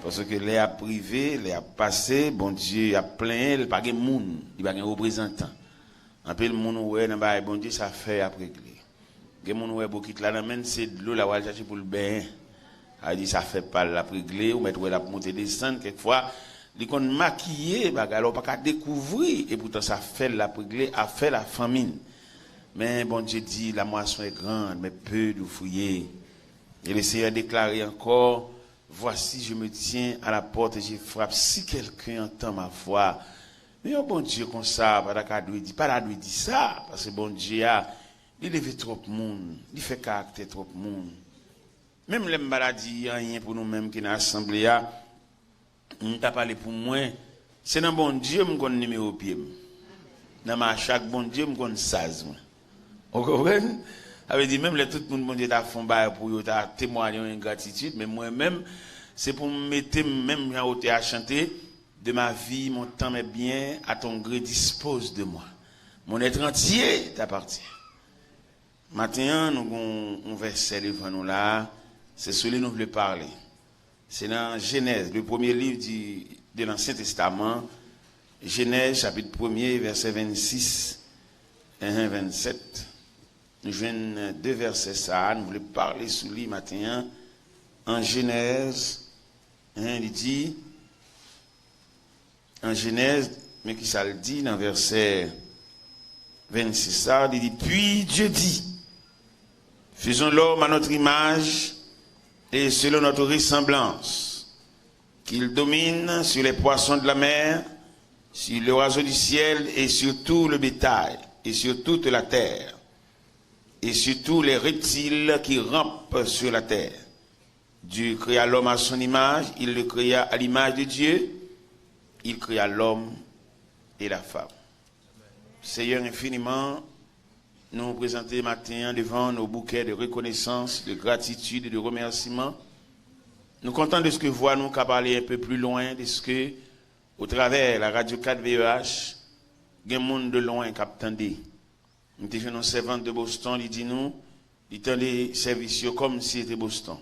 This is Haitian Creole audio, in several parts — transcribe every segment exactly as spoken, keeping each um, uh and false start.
Paske lè ap rive, lè ap pase, Bondye ap plenyen, li pa gen moun, li pa gen reprezantan. Anpil moun ou wè nan bagay Bondye, sa fè y ap regle. Gen moun ou wè bokit la nan men l, se dlo l ap al chache pou l benyen. Sa vle di sa fè pa l l ap regle, ou mèt wè l ap monte desann, kèk fwa, li konn makiye bagay la, ou pa ka dekouvri, epoutan sa fè l l ap regle, afè lafanmi l. Men Bondye di, la moisson est grande, mais peu d'ouvriers. Et le Seigneur déclarait encore, Voici, je me tiens à la porte et je frappe. Si quelqu'un entend ma voix. Men yon Bondye konsa, pa ta ka dwe di, pa ta dwe di sa, paske Bondye a, li leve twòp moun, li fè karaktè twòp moun. Menm lè m pa ta di anyen pou nou menm ki nan asanble a, m ta pale pou mwen, se nan Bondye m konn nimewo pye m. Nan mache ak Bondye m konn saz mwen. Ou konprann? Sa vle di, menm lè tout moun Bondye ta fè yon bagay pou yo, ta temwaye yon engratitid, men mwen menm, se pou m mete m menm jan otè a chante, De ma vie, mon temps, mes biens, à ton gré dispose de moi. Mon être entier t'appartient. Maten an, nou gen yon vèsè devan nou la, se sou li nou vle pale. Se nan Genèse, le premier livre du, de l'Ancien Testament, Genèse chapitre premier, verset vingt-six et vingt-sept. Nou jwenn de vèsè sa a, nou vle pale sou li maten an. An Genèse, hein, li di, an Genèse, men ki sa l di nan vèsè vingt-six sa, li di, Puis Dieu dit, Faisons l'homme à notre image et selon notre ressemblance, qu'il domine sur les poissons de la mer, sur les oiseaux du ciel et sur tout le bétail, et sur toute la terre, et sur tous les reptiles qui rampent sur la terre. Dieu créa l'homme à son image, il le créa à l'image de Dieu, il créa l'homme et la femme. Seyè, enfiniman, nou prezante maten an devan nou bouke de rekonesans, de gratitid e de remèsiman. Nou kontan deske vwa nou ka pale un peu plus loin, deske, au travers la radio quatre V E H, gen moun de lwen k ap tande. M te jwenn yon sèvant de Boston, li di nou, li tande sèvis yo kòmsi se te Boston.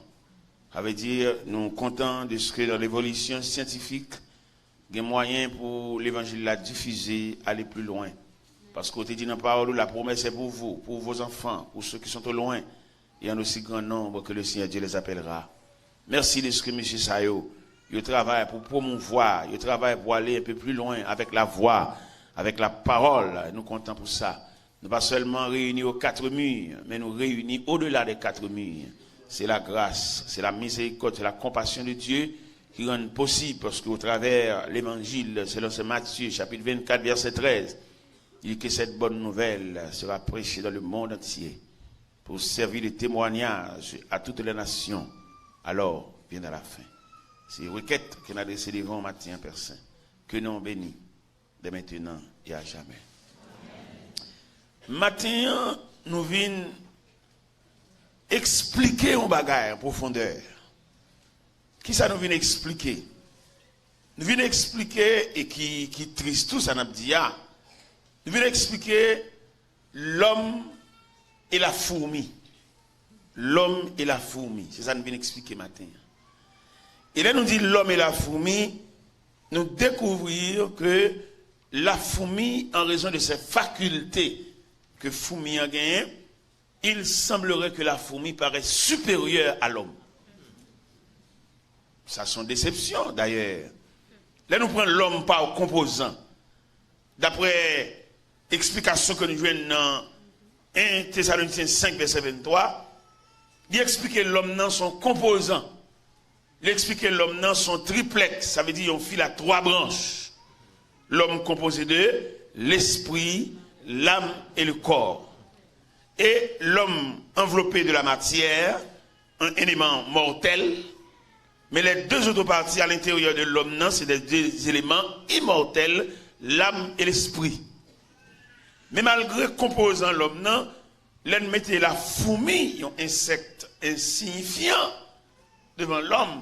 Sa vle di, nou kontan deske dans l'évolution scientifique, gen mwayen pou levanjil la difize, ale pli lwen. Paske w te di nan pawòl ou, la promesse est pour vous, pour vos enfants, pour ceux qui sont au loin, et en aussi grand nombre que le Seigneur Dieu les appellera. Mèsi deske mesye sa yo, yo travay pou pwomouvwa, yo travay pou ale un peu plus loin avec la voix, avec la parole. Nou kontan pou sa. Nou pa sèlman reyini aux quatre murs, men nou reyini au-delà des quatre murs. C'est la grâce, c'est la miséricorde, c'est la compassion de Dieu qui rendent possible, parce qu'au travers l'évangile, selon saint Matthieu, chapitre vingt-quatre, verset treize, il dit que cette bonne nouvelle sera prêchée dans le monde entier pour servir de témoignage à toutes les nations. Alors viendra la fin. Se rekèt ke n adrese devan w maten an, Pè Sen. Ke non w beni, dè mentenan e a jamè. Maten an, nou vin eksplike yon bagay an pwofondè. Kisa nou vin eksplike? Nou vin eksplike, e ki, ki tris tou sa n ap di a, nou vin eksplike l'homme et la fourmi. L'homme et la fourmi. Se sa n vin eksplike maten an. E lè nou di l'homme et la fourmi, nou découvrir que la fourmi, en raison de ses facultés que fourmi an genyen, il semblerait que la fourmi paraît supérieure à l'homme. Sa se yon desepsyon, dayè. Lè nou pran lòm pa konpozan, daprè eksplikasyon ke nou jwenn nan en Tesalonisyen senk, vèsè venntwa, li eksplike lòm nan se yon konpozan. Li eksplike lòm nan se yon triplèks, sa vle di yon fil a twa branch. L'homme composé de l'esprit, l'âme et le corps. Et l'homme enveloppé de la matière, un élément mortel, mais les deux autres parties à l'intérieur de l'homme nan, c'est des, des éléments immortels, l'âme et l'esprit. Men malgre konpozan lòm nan, lè n mete la fourmi, yon ensèk ensiyifyan, devan lòm,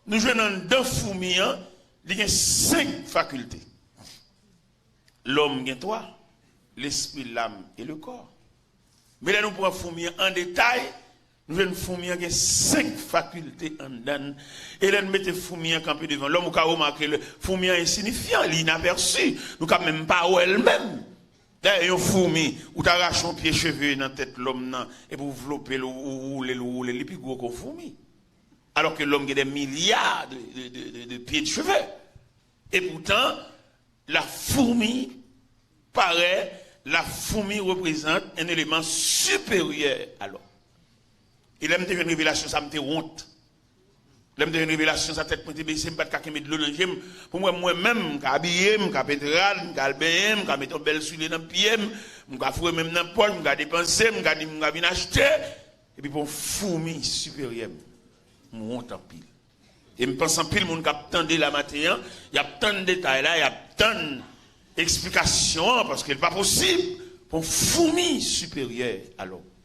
nou jwenn anndan fourmi an, li gen senk fakilte. Lòm gen twa, lespri, lam e le kò. Men lè nou pran fourmi an an detay, Nou jwenn foumi an gen senk fakilte anndan l. E lè n mete foumi an kanpe devan lòm, ou ka remake lè foumi an ensinifyan, li inapèsi. Nou ka menm pa wè l menm. Dayè, yon foumi, ou ta rache yon pye cheve nan tèt lòm nan, epi ou vlope l, ou, ou woule l, ou woule l, li pi gwo ke yon foumi. Alòske lòm gen dè milya de, de, de, de, de pye de cheve. E poutan, la foumi parè, la foumi reprezante un élément supérieur à l'homme. E lè m te jwenn revelasyon sa, m te wont. Lè m te jwenn revelasyon sa, tèt mwen te bese, m pa t ka kenbe dlo nan je m. Pou m wè mwen menm, m ka abiye, m ka pete rad, m ka al benyen, m ka mete yon bèl soulye nan pye m, m ka foure men m nan pòch, m ka depanse, m ka di m ka vin achte. Epi pou yon foumi siperyè m, m wont anpil. E m panse anpil moun k ap tande la maten an, y ap tann detay la, y ap tann eksplikasyon an, paske l pa posib pou yon foumi siperyè a lòm.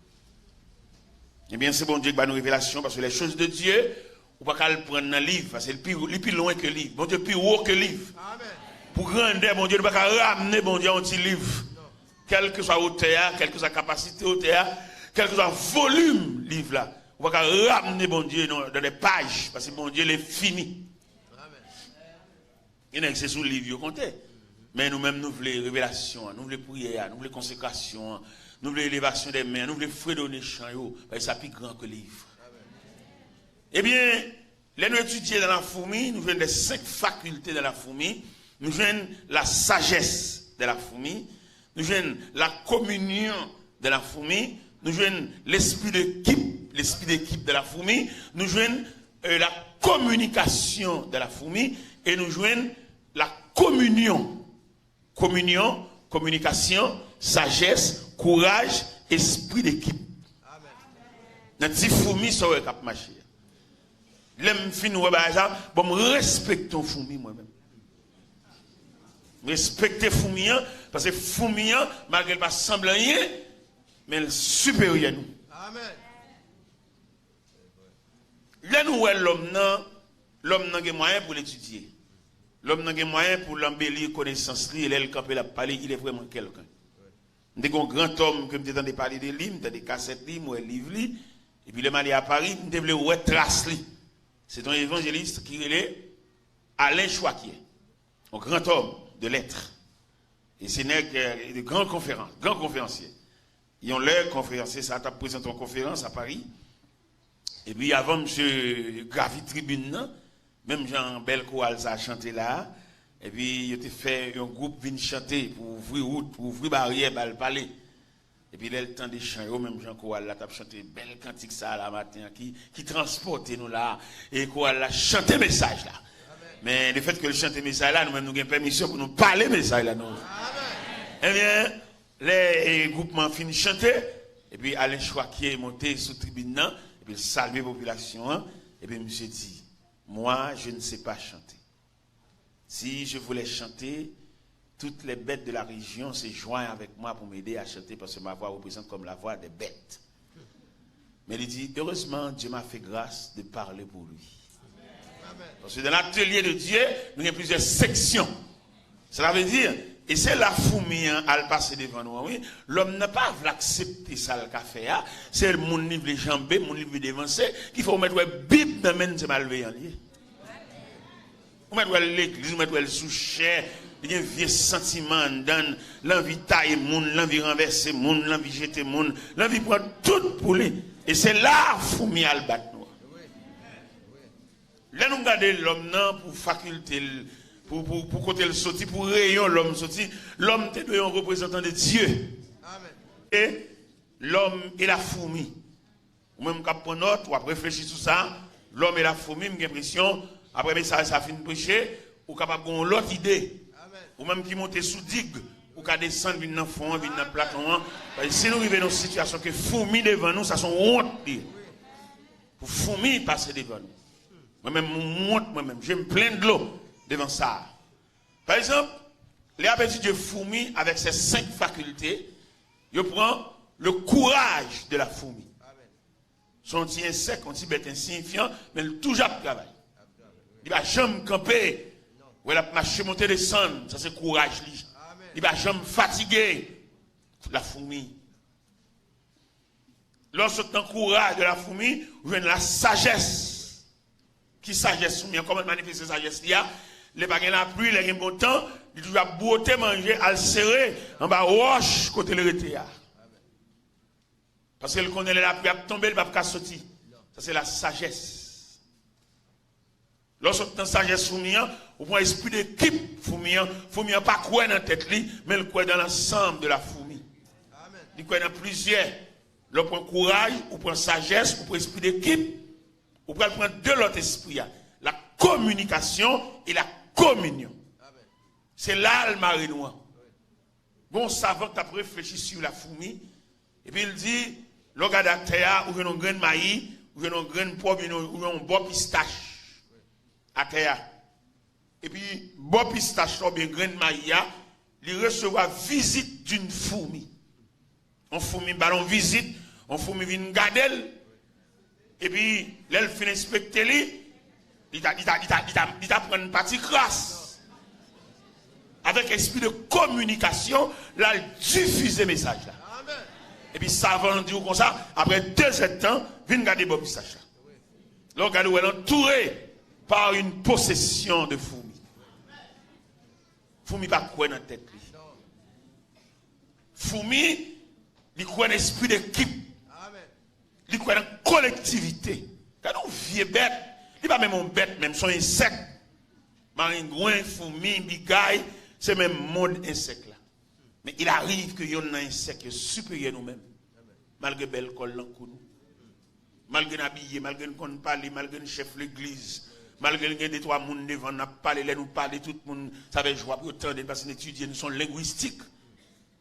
Ebyen, se Bondye ki ba nou revelasyon, paske les choses de Dieu, ou pa ka al pran nan liv, paske li pi, li pi lwen ke liv. Bondye pi wo ke liv. Pou grandè Bondye, nou pa ka ramne Bondye a yon ti liv. Kèlkeswa wotè a, kèlkeswa kapasite wotè a, kèlkeswa volim liv la, ou pa ka ramne Bondye nan, dans des pages, paske Bondye, l'infini. Gen nèg se sou liv yo konte. Men nou menm, nou vle revelasyon an, nou vle priyè a, nou vle konsekrasyon an, nou vle elevasyon dè men an, nou vle fredone chan yo, paske sa pi gran ke liv. Ebyen, lè nou etidye dans la fourmi, nou jwenn les cinq facultés de la fourmi, nou jwenn la sagesse de la fourmi, nou jwenn la communion de la fourmi, nou jwenn l'esprit d'équipe, l'esprit d'équipe de la fourmi, nou jwenn, euh, la communication de la fourmi, e nou jwenn la communion. Communion, communication, sagesse, courage, esprit d'équipe. Nan ti foumi sa w wè k ap mache a. Lè m fin wè bagay sa, bon, m respekte yon foumi mwen menm. M respekte foumi an, paske foumi an, malgre l pa sanble anyen, men l siperyè nou. Lè nou wè lòm nan, lòm nan gen mwayen pou l etidye. Lòm nan gen mwayen pou l anbeli konesans li, e lè l kanpe l ap pale, il est vraiment quelqu'un. M te gen yon grantòm ke m te tande pale de li, m tande kasèt li, m wè liv li, epi lè m ale a Pari, m te vle wè tras li. Se te yon evanjelis ki rele Alain Choiquier, yon grantòm de lèt. E se nèg, euh, de gran konferans, gran konferansye. Yon lè, konferansye sa a t ap prezante yon konferans a Pari. Epi avan misye gravi tribin nan, menm jan bèl koral sa a chante la a, epi yo te fè yon gwoup vin chante pou ouvri wout, pou ouvri baryè ba l pale. Epi lè l tande chan yo, menm jan koral la t ap chante bèl kantik sa a la maten an ki, ki transpòte nou la a, e koral la chante mesaj la. Men lefètke l chante mesaj la, nou menm nou gen pèmisyon pou nou pale mesaj la, nou. Ebyen, lè, e, gwoupman an fin chante, epi Alain Choiquier monte sou tribin nan, epi l salye popilasyon an, epi misye di, Moi, je ne sais pas chanter. Si je voulais chanter, toutes les bêtes de la région se joignent avec moi pour m'aider à chanter, parce que ma voix représente comme la voix des bêtes. Men li di, Heureusement, Dieu m'a fait grâce de parler pour lui. Paske dans l'atelier de Dieu, nou gen plizyè seksyon. Sa vle di, e se la foumi an al pase devan nou an, wi. Lòm nan pa vle aksepte sa l ka fè a. Se moun li vle janbe, moun li vle devanse, ki fè ou mèt wè Bib nan men l, se malveyan li ye. Ou mèt wè l legliz, ou mèt wè l sou chè, li gen vye santiman anndan l, l anvi taye moun, l anvi ranvèse moun, l anvi jete moun, l anvi pran tout pou li. E se la foumi al bat nou an. Lè nou gade lòm nan pou fakilte l, pou, pou, pou kote l soti, pou reyon lòm soti, lòm te dwe yon reprezantan de Dye. E lòm e la foumi. Ou menm k ap pran nòt, w ap reflechi sou sa. Lòm e la foumi, m gen enpresyon, apre mesaj sa fin preche, ou kapab gen yon lòt ide. Ou menm ki monte sou dig, ou ka desann vin nan fon an, vin nan platon an. Paske si nou rive nan yon sitiyasyon ke foumi devan nou, sa se yon wont li ye. Pou foumi pase devan nou. Mwen menm, m wont mwen menm. Je m plen dlo devan sa. Pa egzanp, lè y ap etidye foumi avèk ses cinq facultés, yo pran le courage de la fourmi. Se yon ti ensèk, yon ti bèt ensiyifyan, men l toujou ap travay. Li pa janm kanpe. Wè l ap mache monte desann, sa se kouraj li. Li pa janm fatige. La fourmi. Lè w sot nan courage de la fourmi, ou jwenn la sagesse. Ki sajès foumi an? Kòman l manifeste sajès li a? Lè pa gen lapli, lè gen bon tan, li toujou ap bwote manje, al sere anba wòch kote l rete a. Paske l konnen lè lapli ap tonbe, li p ap ka soti. Sa se la sajès. Lè w sot nan sajès foumi an, ou pran espri de ekip foumi an. Foumi an pa kwè nan tèt li, men l kwè dans l'ensemble de la fourmi. Li kwè nan plizyè. Lè w pran kouraj, ou pran sajès, ou pran espri de ekip, ou pral pran de lòt espri a. La communication et la communion. Se la l mare nou an. Gon savan k t ap reflechi sur la fourmi, epi l di, lè w gade atè a, ou jwenn yon grenn mayi, ou jwenn yon grenn pòm, ou jwenn yon bò pistach atè a. Epi bò pistach la oubyen grenn mayi a, li resevwa vizit d'une fourmi. Yon foumi ba l yon vizit, yon foumi vin gade l. Epi lè l fin enspekte li, li ta, li ta, li ta, li ta, li ta pran pati kras. Avèk espri de kominikasyon, l al difize mesaj la. Epi savan an di w konsa, apre de zèdtan, vin gade bò pistach la. Lè w gade, w wè l antoure par une possession de fourmis. Foumi pa kwè nan tèt li. Foumi, li kwè nan espri dekip. Li kwè nan kolektivite. Gade yon vye bèt. Li pa menm yon bèt menm, se yon ensèk. Marengwen, foumi, bigay, se menm mond ensèk la. Men il arrive ke yonn nan ensèk yo siperyè nou menm. Malgre bèl kò l nan kou nou. Malgre n abiye, malgre n konn pale, malgre n chèf legliz, malgre n gen de twa moun devan n ap pale, lè nou pale, tout moun, sa fè jwa pou yo tande n, paske n etidye, nou se yon lengwistik.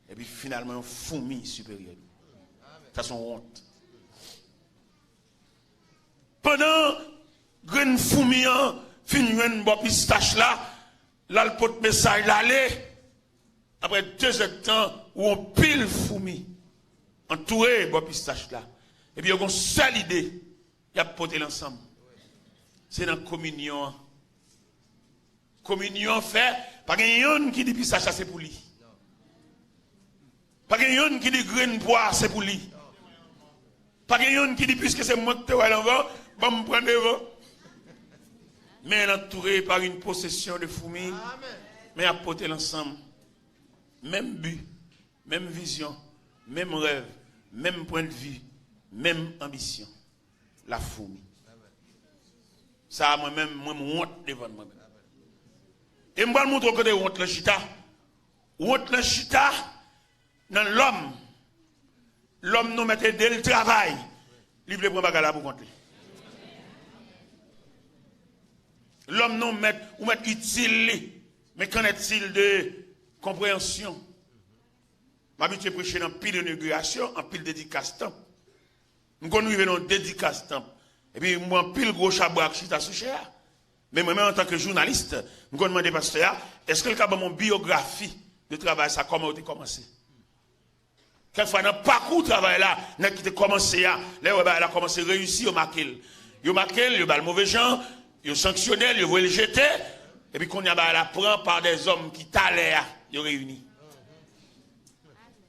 Epi finalman, yon foumi siperyè nou. Sa se yon wont. Pandan grenn foumi an fin jwenn bò pistach la, l al pot mesaj la ale. Apre de zèdtan, ou yon pil foumi antoure bò pistach la. Epi yo gon sèl ide, y ap pote l ansanm. Se nan kominyon an. Kominyon an fè, pa gen yonn ki di pistach la se pou li. Pa gen yonn ki di grenn pwa se pou li. Pa gen yonn ki di, piske se mwen ki te wè l anvan, ban m pran devan. Men l antoure par une possession de fourmis, men y ap pote l ansanm. Menm bi, menm vizyon, menm rèv, menm pwennvi, menm anbisyon. La fourmi. Sa a mwen menm, mwen m wont devan mwen menm. E m pral montre w kote wont lan chita. Wont lan chita nan lòm. Lòm nou mèt ede l travay. Li vle pran bagay la pou kont li. Lòm nou mèt, ou mèt itil li. Men qu'en est-il de konpreyansyon? M abitye preche nan pil inogirasyon, anpil dedikas tanp. M konn rive nan yon dedikas tanp. Epi m wè anpil gwo chabrak chita sou chè a. Men mwen menm antanke jounalis, m konn mande pastè a, èske l ka ban m yon biyografi de travay sa, kòman yo te kòmanse? Kèk fwa nan pakou travay la, nèg ki te kòmanse a, lè yo wè bagay la kòmanse reyisi, yo make l. Yo make l, yo ba l move jan, yo sanksyone l, yo voye l jete, epi kounye a bagay la pran pa dèzòm ki talè a, yo reyini.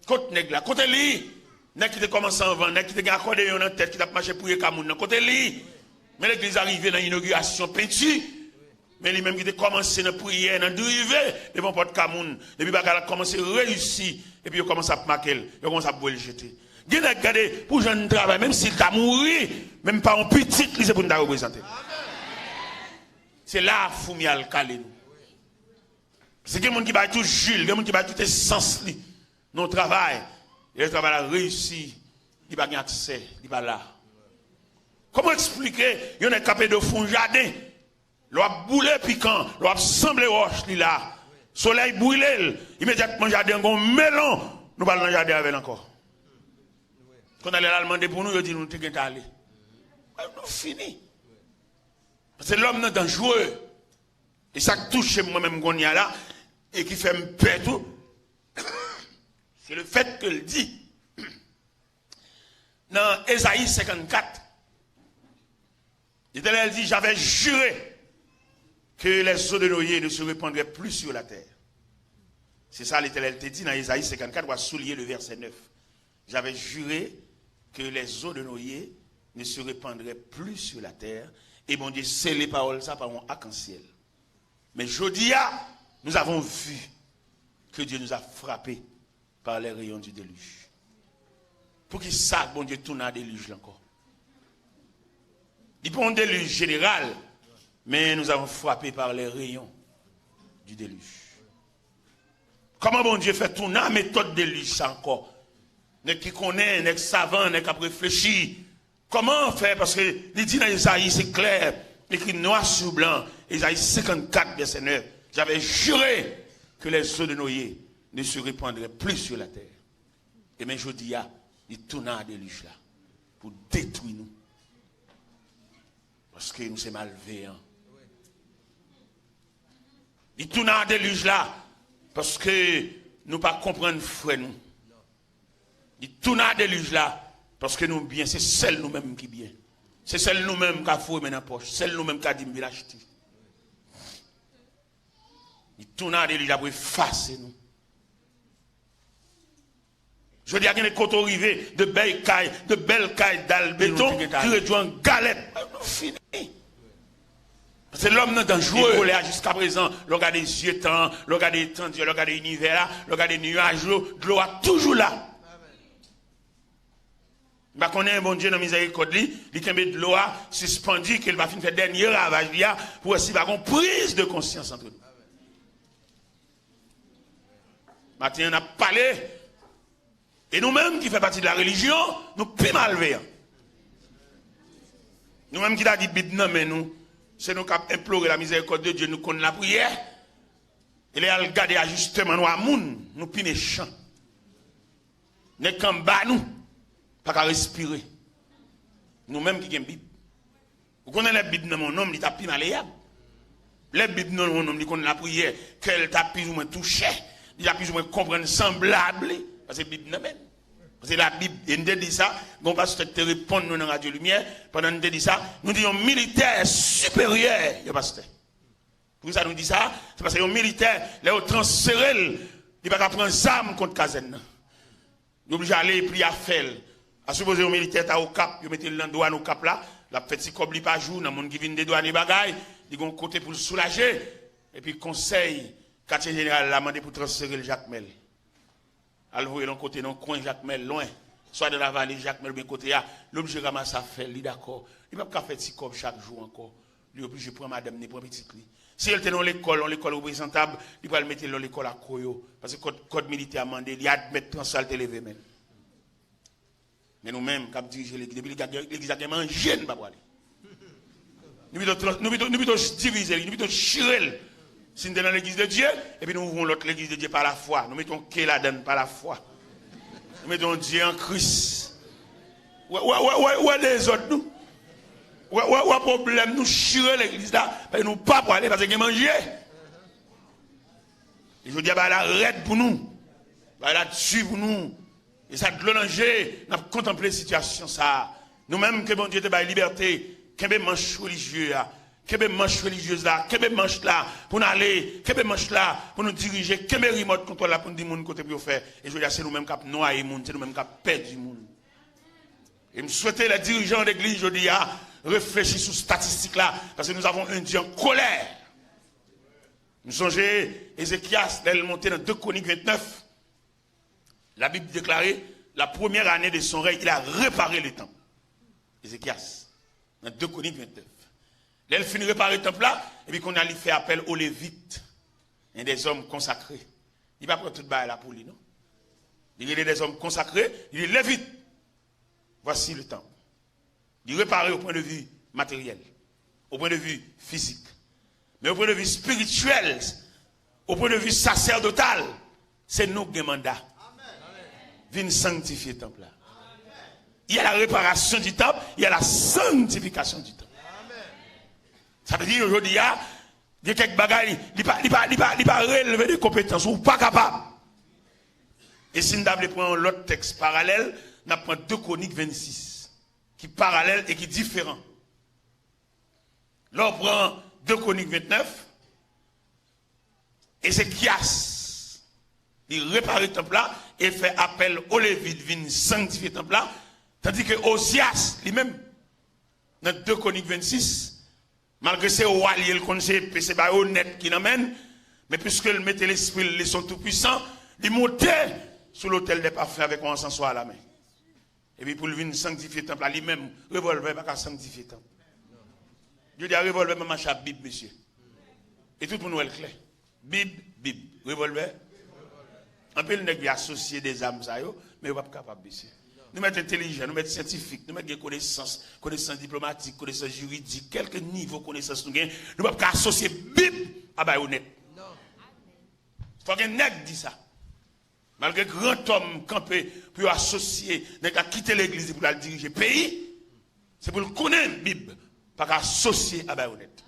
Kot nèg la? Kote li? Nèg ki te kòmanse anvan, nèg ki te gen akòdeyon nan tèt, ki t ap mache pou yeka moun nan, kote li? Men legliz la rive nan inogirasyon penti, men li menm ki te kòmanse nan priyè, nan drive devan pòt ka moun, depi bagay la kòmanse reyisi, epi yo kòmanse ap make l, yo kòmanse ap voye l jete. Gen nèg, gade, pou jan n travay, menm si l ta mouri, menm pa yon pitit li, se pou n ta reprezante l. Se la foumi al kale nou. Se gen moun ki bay tout ji l, gen moun ki bay tout esans li nan yon travay. E lè travay la reyisi, li pa gen aksè, li pa la. Kòman eksplike yon nèg k ap ede w fè yon jaden? Lè w ap boule pikan, lè w ap sanble wòch, li la. Solèy brile l, imedyatman jaden an gon melon, nou pa al nan jaden avè l ankò. Kounye a lè l al mande pou nou, yo di nou te gentan ale. Nou fini. Paske lòm nan danjere. E sa k touche m mwen menm kounye a la, e ki fè m pè tou, se le fèt ke l di, nan Ezayi senkannkat, Letènèl di, j'avais juré que les os de Noé ne se répandraient plus sur la terre. Se sa Letènèl te di nan Ezayi senkannkat, w a souliye le vèsè nèf. J'avais juré que les eaux de Noé ne se répandraient plus sur la terre. E Bondye sele pawòl sa pa yon akansyèl. Men jodi a, nous avons vu que Dieu nous a frappés par les rayons du déluge. Poukisa Bondye tounen a delij la ankò? Li pa yon delij jeneral, men nous avons frappé par les rayons du déluge. Kòman Bondye fè tounen a metòd delij sa ankò? Nèg ki konnen, nèg savan, nèg k ap reflechi. Kòman fè? Paske li di nan Ezayi, se klè, écrit noir sur blanc, Ezayi senkannkat, vèsè nèf, j'avais juré que les eaux de Noé ne se répandraient plus sur la terre. E men jodi a, li tounen a delij la pou detwi nou. Paske nou se malveyan. Li tounen a delij la paske nou pa konprann frè nou. Li tounen a delij la paske nou byen, se sèl nou menm ki byen. Se sèl nou menm ka foure men nan pòch, sèl nou menm ka di m vin achte. Li tounen a delij la pou efase nou. Jodi a gen de kote w rive, de bèl kay, de bèl kay dal beton ki redwi an galèt. Nou fini. Paske lòm nan danjere. Li vole a jiskaprezan. Lè w gade zye tan an, lè w gade etandi a, lè w gade inivè a, lè w gade nyaj yo, dlo a toujou la. M pa konnen Bondye nan mizèrikòd li, li kenbe dlo a sispandi, ke l pa fin fè dènye ravaj li a, pou wè si pa gon priz de konsyans antre nou. Maten an, n ap pale, e nou menm ki fè pati de la relijyon, nou pi malveyan. Nou menm ki ta di Bib nan men nou, se nou k ap enplore la miséricorde de Dieu, nou konn lapriyè, e lè y al gade ajisteman nou a moun, nou pi mechan. Nèg k anba nou pa ka respire. Nou menm ki gen Bib. Ou konnen lè Bib nan men yon nonm, li ta pi maleyab. Lè Bib nan men yon nonm, li konn lapriyè, kè l ta pi ou mwen touche, li ta pi ou mwen konprann sanblab li, paske Bib nan men l. Paske la Bib, e n te di sa, gen yon pastè ki te reponn nou nan Radyo Limyè, pandan n te di sa, nou di yon militè siperyè yon pastè. Poukisa nou di sa? Se paske yon militè, lè yo transfere l, li pa ka pran zam kont kazèn nan. Li oblije ale epi afè l. A sipoze yon militè ta Okap, yo mete l nan dwàn Okap la, l ap fè ti kòb li pa jou, nan moun ki vin dedwane bagay, li gen yon kote pou l soulaje. Epi konsèy katye jeneral la mande pou transfere l Jakmèl. Al voye l yon kote nan yon kwen Jakmèl, lwen. Swa nan lavale Jakmèl oubyen kote a, li oblije ranmase afè l, li dakò. Li p ap ka fè ti kòb chak jou ankò. Li oblije pran madanm ni, pran pitit li. Si l te nan yon lekòl, yon lekòl reprezantab, li pral mete l yon lekòl a koyo. Paske kòd, kòd militè a mande, li admèt transfè a, l te leve men l. Men nou menm k ap dirije legliz, depi legliz la gen manje, n pa prale. Nou pito trans-, nou pito, nou pito divize li, nou pito chire l. Si n te nan legliz de Dye, epi nou ouvri yon lòt legliz de Dye pa lafwa, nou mete yon ke ladan l pa lafwa. Nou mete yon Dye an Kris. Wè, wè, wè, wè, wè dezòd nou. Wè, wè, wè pwoblèm nou, chire legliz la, paske nou pa prale, paske gen manje. E jodi a, bagay la rèd pou nou. Bagay la di pou nou. E sa dlo nan je, n ap kontanple sitiyasyon sa a. Nou menm ke Bondye te bay libète, kenbe manch relijye a. Kenbe manch relijyez la, kenbe manch la pou n ale, kenbe manch la pou nou dirije, kenbe rimòt kontwòl la pou n di moun kote pou yo fè. E jodi a, se nou menm k ap nwaye moun, se nou menm k ap pèdi moun. E m swete lè dirijan legliz jodi a reflechi sou statistik la, paske nous avons un Dieu en colère. M sonje Ezekyas, lè l monte nan de Kwonik ventnèf, la Bible déclare, la première année de son règne, il a réparé le temple. Ezekyas, nan de Kwonik ventnèf. Lè l fin repare tanp la, epi kounye a li fè apèl o Levit, en des hommes consacrés. Li pa pran tout bagay la pou li, non. Li rele des hommes consacrés, li di, Levit, voici le temple. Li repare au point de vue matériel, au point de vue physique. Men au point de vue spirituel, au point de vue sacerdotal, se nou k gen manda. Vin sanktifye tanp la. Il y a la réparation du temple, il y a la sanctification du temple. Sa vle di, jodi a, gen kèk bagay, li pa, li pa, li pa, li pa releve de konpetans ou, ou pa kapab. E si n ta vle pran yon lòt tèks paralèl, n ap pran de Kwonik vennsis, ki paralèl e ki diferan. Lè w pran de Kwonik ventnèf, Ezekyas, li repare tanp la e fè apèl o Levit vin sanktifye tanp la. Tandike Ozyas, li menm, nan de Kwonik vennsis, malgre se wa l ye, l konn se epe, se bayonèt ki nan men l, men piske l mete lespri l, li se yon toupwisan, li monte sou lotèl dè pafen avèk yon ansanswa a lamen. Epi pou l vin sanktifye tanp la, li menm, revòlvè pa ka sanktifye tanp. Jodi a, revòlvè pa mache ak Bib, mesye. E tout moun wè l klè. Bib, Bib. Revòlvè. Anpil nèg vle asosye de zam sa yo, men yo p ap kapab, mesye. Nou mèt entèlijan, nou mèt syantifik, nou mèt gen konesans, konesans diplomatik, konesans jiridik, kèlke nivo konesans nou gen, nou p ap ka asosye Bib a bayonèt. Fò gen nèg di sa. Malgre grantòm kanpe pou yo asosye nèg la kite legliz li pou l al dirije peyi, se pou l konnen Bib pa ka asosye a bayonèt.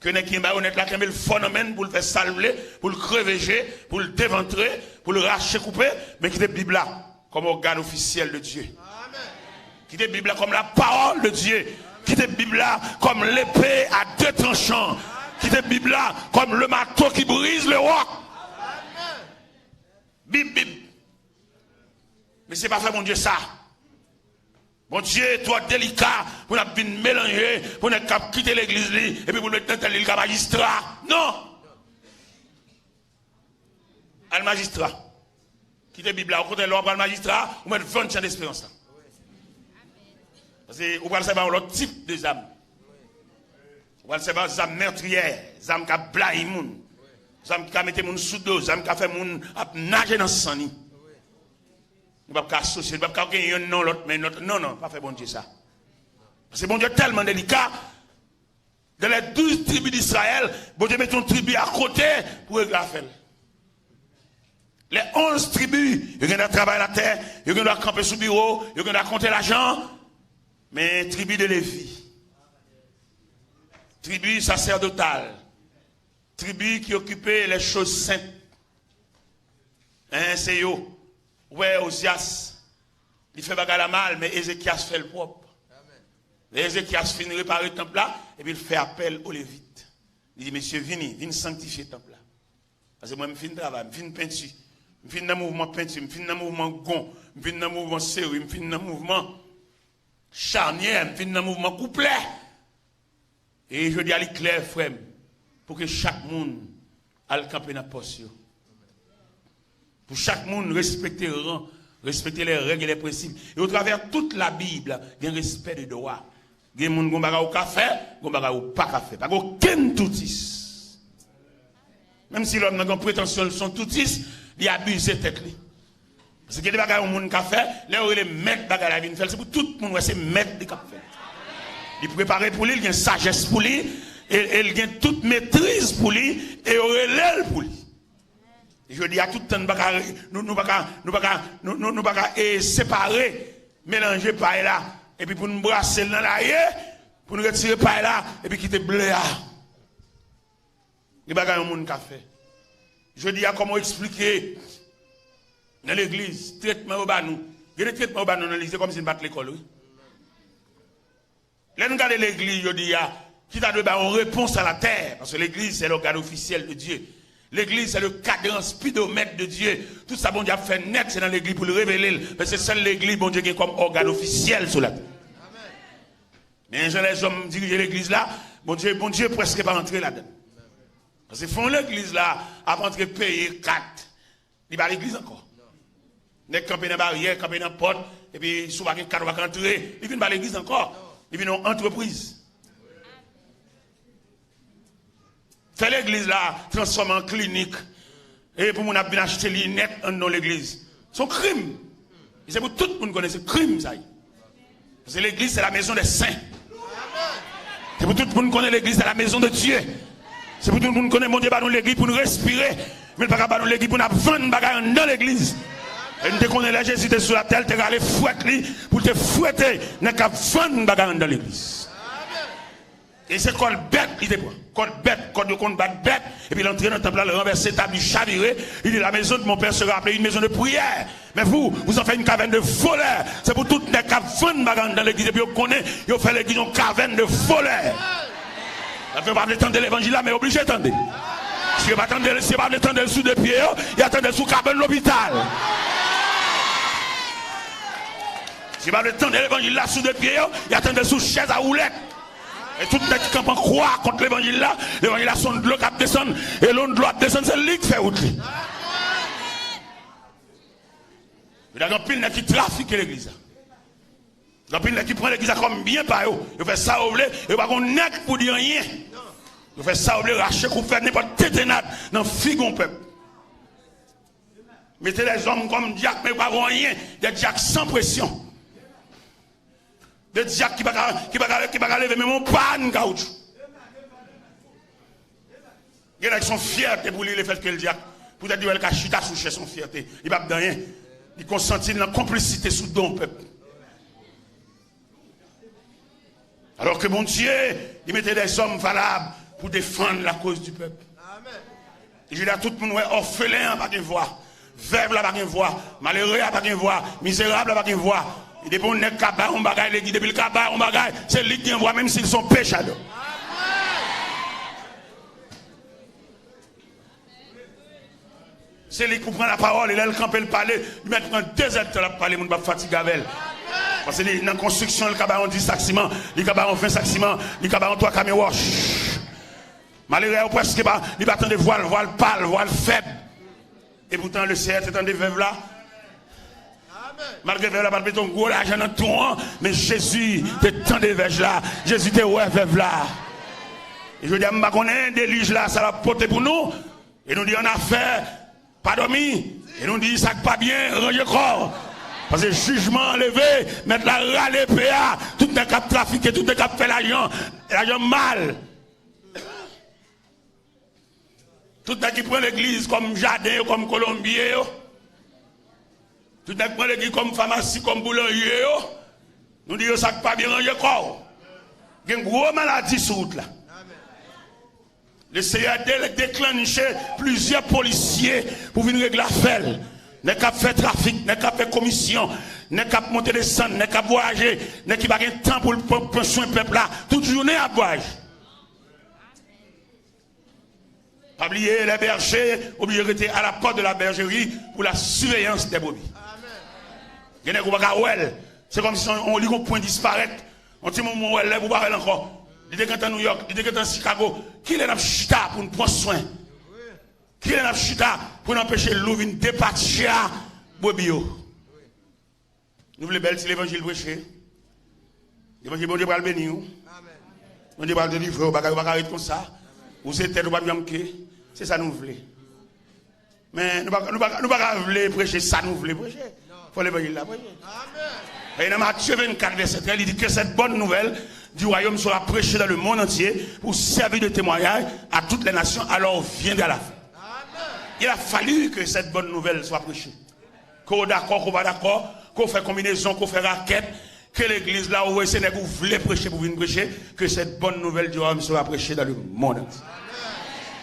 Ke nèg ki gen bayonèt la kenbe l fò nan men l pou l fè sa l vle, pou l kreve je, pou l devantre, pou l rache koupe, men kite Bib la kòm ògàn ofisyèl de Dye. Kite Bib la kòm la pawòl de Dye. Kite Bib la kòm lepe a de tranchan. Kite Bib la kòm le mato ki briz le wòk. Bib, Bib. Mesye, pa fè Bondye sa. Bondye twò delika pou n ap vin melanje, pou nèg k ap kite legliz li, epi pou l met nan tèt li, li ka majistra. Non! Al majistra. Kite Bib la. Okontrè, lè w ap al majistra, ou mèt vann chan desperans la. Paske ou pral sèvi a yon lòt tip de zam. Ou pral sèvi a zam mètriyè, zam k ap blayi moun, zam ki ka mete moun sou do, zam ki ka fè moun ap naje nan san li. Nou p ap ka asosye, nou p ap ka gen yonn nan lòt, men lòt, non, non, pa fè Bondye sa. Paske Bondye tèlman delika, dans les douze tribus d'Israël, Bondye mete yon tribi akote pou regle afè l. Les onze tribus, yo gen dwa travay latè, yo gen dwa kanpe sou biwo, yo gen dwa konte lajan, men tribi de Levi, tribi sasèdotal, tribi ki okipe les choses saintes, en, se yo. Ou wè Ozyas, li fè bagay la mal, men Ezekyas fè l pwòp. Lè Ezekyas fin repare tanp la, epi l fè apèl o Levit. Li di, "Mesye, vini, vin sanktifye tanp la. Paske mwen, m fin travay, m fin penti, m fin nan mouvman penti, m fin nan mouvman gon, m fin nan mouvman seri, m fin nan mouvman chanyè, m fin nan mouvman kouplè." E jodi a, li klè, frè m, pou ke chak moun al kanpe nan pòs yo. Pou chak moun respekte ran, respekte les règles et les principes. E otravè tout Labib, gen respè de dwa. Gen moun, gon bagay ou ka fè, gon bagay ou pa ka fè. Pa gen okenn toutis. Menm si lòm nan gen pretansyon l se yon toutis, li abize tèt li. Paske gen de bagay yon moun ka fè, lè yo rele mèt bagay la vin fè l, se pou tout moun wè se mèt li k ap fè l. Li prepare pou li, li gen sajès pou li, e, e li gen tout metriz pou li, e yo rele l pou li. Jodi a, tout tan nou pa ka, nou, nou pa ka, nou pa ka, nou, nou, nou pa ka, e, separe, melanje pay la, epi pou n brase l nan laye, pou n retire pay la, epi kite ble a. Gen bagay yon moun ka fè. Jodi a, kòman w eksplike nan legliz, tretman yo ba nou? Gen de tretman yo ba nou nan legliz, se kòmsi n pa t lekòl, wi. Lè n gade legliz jodi a, ki ta dwe bay yon repons a latè, paske legliz, se lògàn ofisyèl de Dye. Legliz, se le kadran spidomèt de Dye. Tout sa Bondye ap fè nèt, se nan legliz pou l revele l. Men se sèl legliz Bondye gen kòm ògàn ofisyèl sou latè. Men jan lèzòm dirije legliz la, Bondye, Bondye prèske pa antre ladan l. Paske fè yon legliz la ap antre peye kat, li pa legliz ankò. Nèg kanpe nan baryè, kanpe nan pòt, epi si w pa gen kat, ou pa ka antre, li vin pa legliz ankò. Li vin yon antrepriz. Fè legliz la transfòme an klinik. E pou moun ap vin achte linèt anndan legliz. Se yon krim. E se pou tout moun konnen se krim sa ye. Paske legliz se la maison des saints. Se pou tout moun konnen legliz se la maison de Dieu. Se pou tout moun konnen Bondye ba nou legliz pou nou respire. Men l pa ka ba nou legliz pou n ap vann bagay anndan legliz. E nou te konnen lè Jezi te sou latè, l te rale fwèt li pou l te fwete nèg k ap vann bagay anndan legliz. E se kòd bèt li te pran. Kòd bèt, kòd yo konn bat bèt, epi l antre nan tanp la, l ranvèse tab, li chavire, li di, "La maison de mon père sera appelée une maison de prière. Mais vous, vous en faites une caverne de voleurs." Se pou tout nèg k ap vann bagay anndan legliz, epi yo konnen yo fè legliz yon caverne de voleurs. Sa fè yo pa vle tande levanjil la, men yo oblije tande. Si yo pa tande, si yo pa vle tande l sou de pye yo, y a tande l sou kabann lopital. Ki pa vle tande levanjil la sou de pye yo, y a tande l sou chèz a woulèt. E tout nèg ki kanpe an kwa kont levanjil la, levanjil la se yon dlo k ap desann, e lè yon dlo ap desann, se li k fè wout li. Yo gen anpil nèg ki trafike legliz la. Gen anpil nèg ki pran legliz la kòm byen pa yo. Yo fè sa yo vle, yo pa gon nèg pou di anyen. Yo fè sa yo vle, rache koup, fè nenpòt tentennad nan figi yon pèp. Mete lèzòm kòm dyak, men yo pa gon anyen, de dyak san presyon. De dyak ki pa ka, ki pa ka, ki pa ka leve menm yon pàn kawotchou. Gen nèg se yon fyète pou li lefètke l dyak. Poutèt li wè l ka chita sou chèz se yon fyète. Li p ap di anyen. Li konsanti l nan konplisite sou do yon pèp. Alò ke Bondye, li mete dèzòm valab pou defann lakoz di pèp. Li jodi a tout moun wè òfelen an pa gen vwa, vèv la pa gen vwa, malere a pa gen vwa, mizerab la pa gen vwa. E depi yon nèg ka bay yon bagay legliz, depi l ka bay yon bagay, se li k gen vwa, menm si l se yon pechadò. Se li k pou pran lapawòl, e lè l kanpe, l pale, li mèt pran de zèdtan l ap pale, moun p ap fatige avè l. Paske li nan konstriksyon, li ka bay yon dis sak siman, li ka bay yon ven sak siman, li ka bay yon twa kamyon wòch. Malere a, yo prèske pa, li pa tande vwa l, vwa l pal, vwa l fèb. E poutan, le Seyè te tande vèv la. Malgre vèv la pa t mete yon gwo lajan nan twou an, men Jezi te tande vèv la. Jezi te wè vèv la. E jodi a, m pa konnen delij la, sa l ap pote pou nou. E nou di annafè, pa dòmi. E nou di sa k pa byen, ranje kò w. Paske jijman an leve, mèt la rale epe a. Tout nèg k ap trafike, tout nèg k ap fè lajan, lajan mal. Tout nèg ki pran legliz kòm jaden yo, kòm kolonbye yo. Tout nèg pran legliz kòm famasi, kòm boulanje yo. Nou di yo sa k pa byen, ranje kò w. Gen gwo maladi sou wout la. Le Seyè de-, deklanche plizyè polisye pou vin regle afè l. Nèg k ap fè trafik, nèg k ap fè komisyon, nèg k ap monte desann, nèg k ap vwayaje, nèg ki pa gen tan pou l pran, pran swen pèp la. Tout jounen y ap vwayaje. Pa bliye, les bergers oblije rete à la porte de la bergerie pour la surveillance des brebis. Gen nèg ou pa ka wè l. Se kòmsi on, on, li gon pwen disparèt. On ti moman ou wè l, lè ou pa wè l ankò. Li te gentan Nouyòk, li te gentan Chicago. Kilè n ap chita pou n pran swen? Kilè n ap chita pou n anpeche lou vin depatche a brebis yo? Nou vle bèl ti levanjil preche. Levanjil, Bondye pral beni w. Bondye pral delivre w. Bagay ou pa ka ret konsa. Ou se tèt, ou p ap janm ke. Se sa nou vle. Men nou pa, nou pa, nou pa ka vle preche sa nou vle preche. Fò levanjil la preche. E nan Matye vennkat, vèsè trèz, li di, que cette bonne nouvelle du royaume sera prêchée dans le monde entier pour servir de témoignage à toutes les nations, alors viendra la fin. Il a fallu que cette bonne nouvelle soit prêchée. Ke w dakò, ke w pa dakò, ke w fè konbinezon, ke w fè rakèt, ke legliz la, ou wè se nèg ou vle preche pou vin preche, que cette bonne nouvelle du royaume sera prêchée dans le monde entier.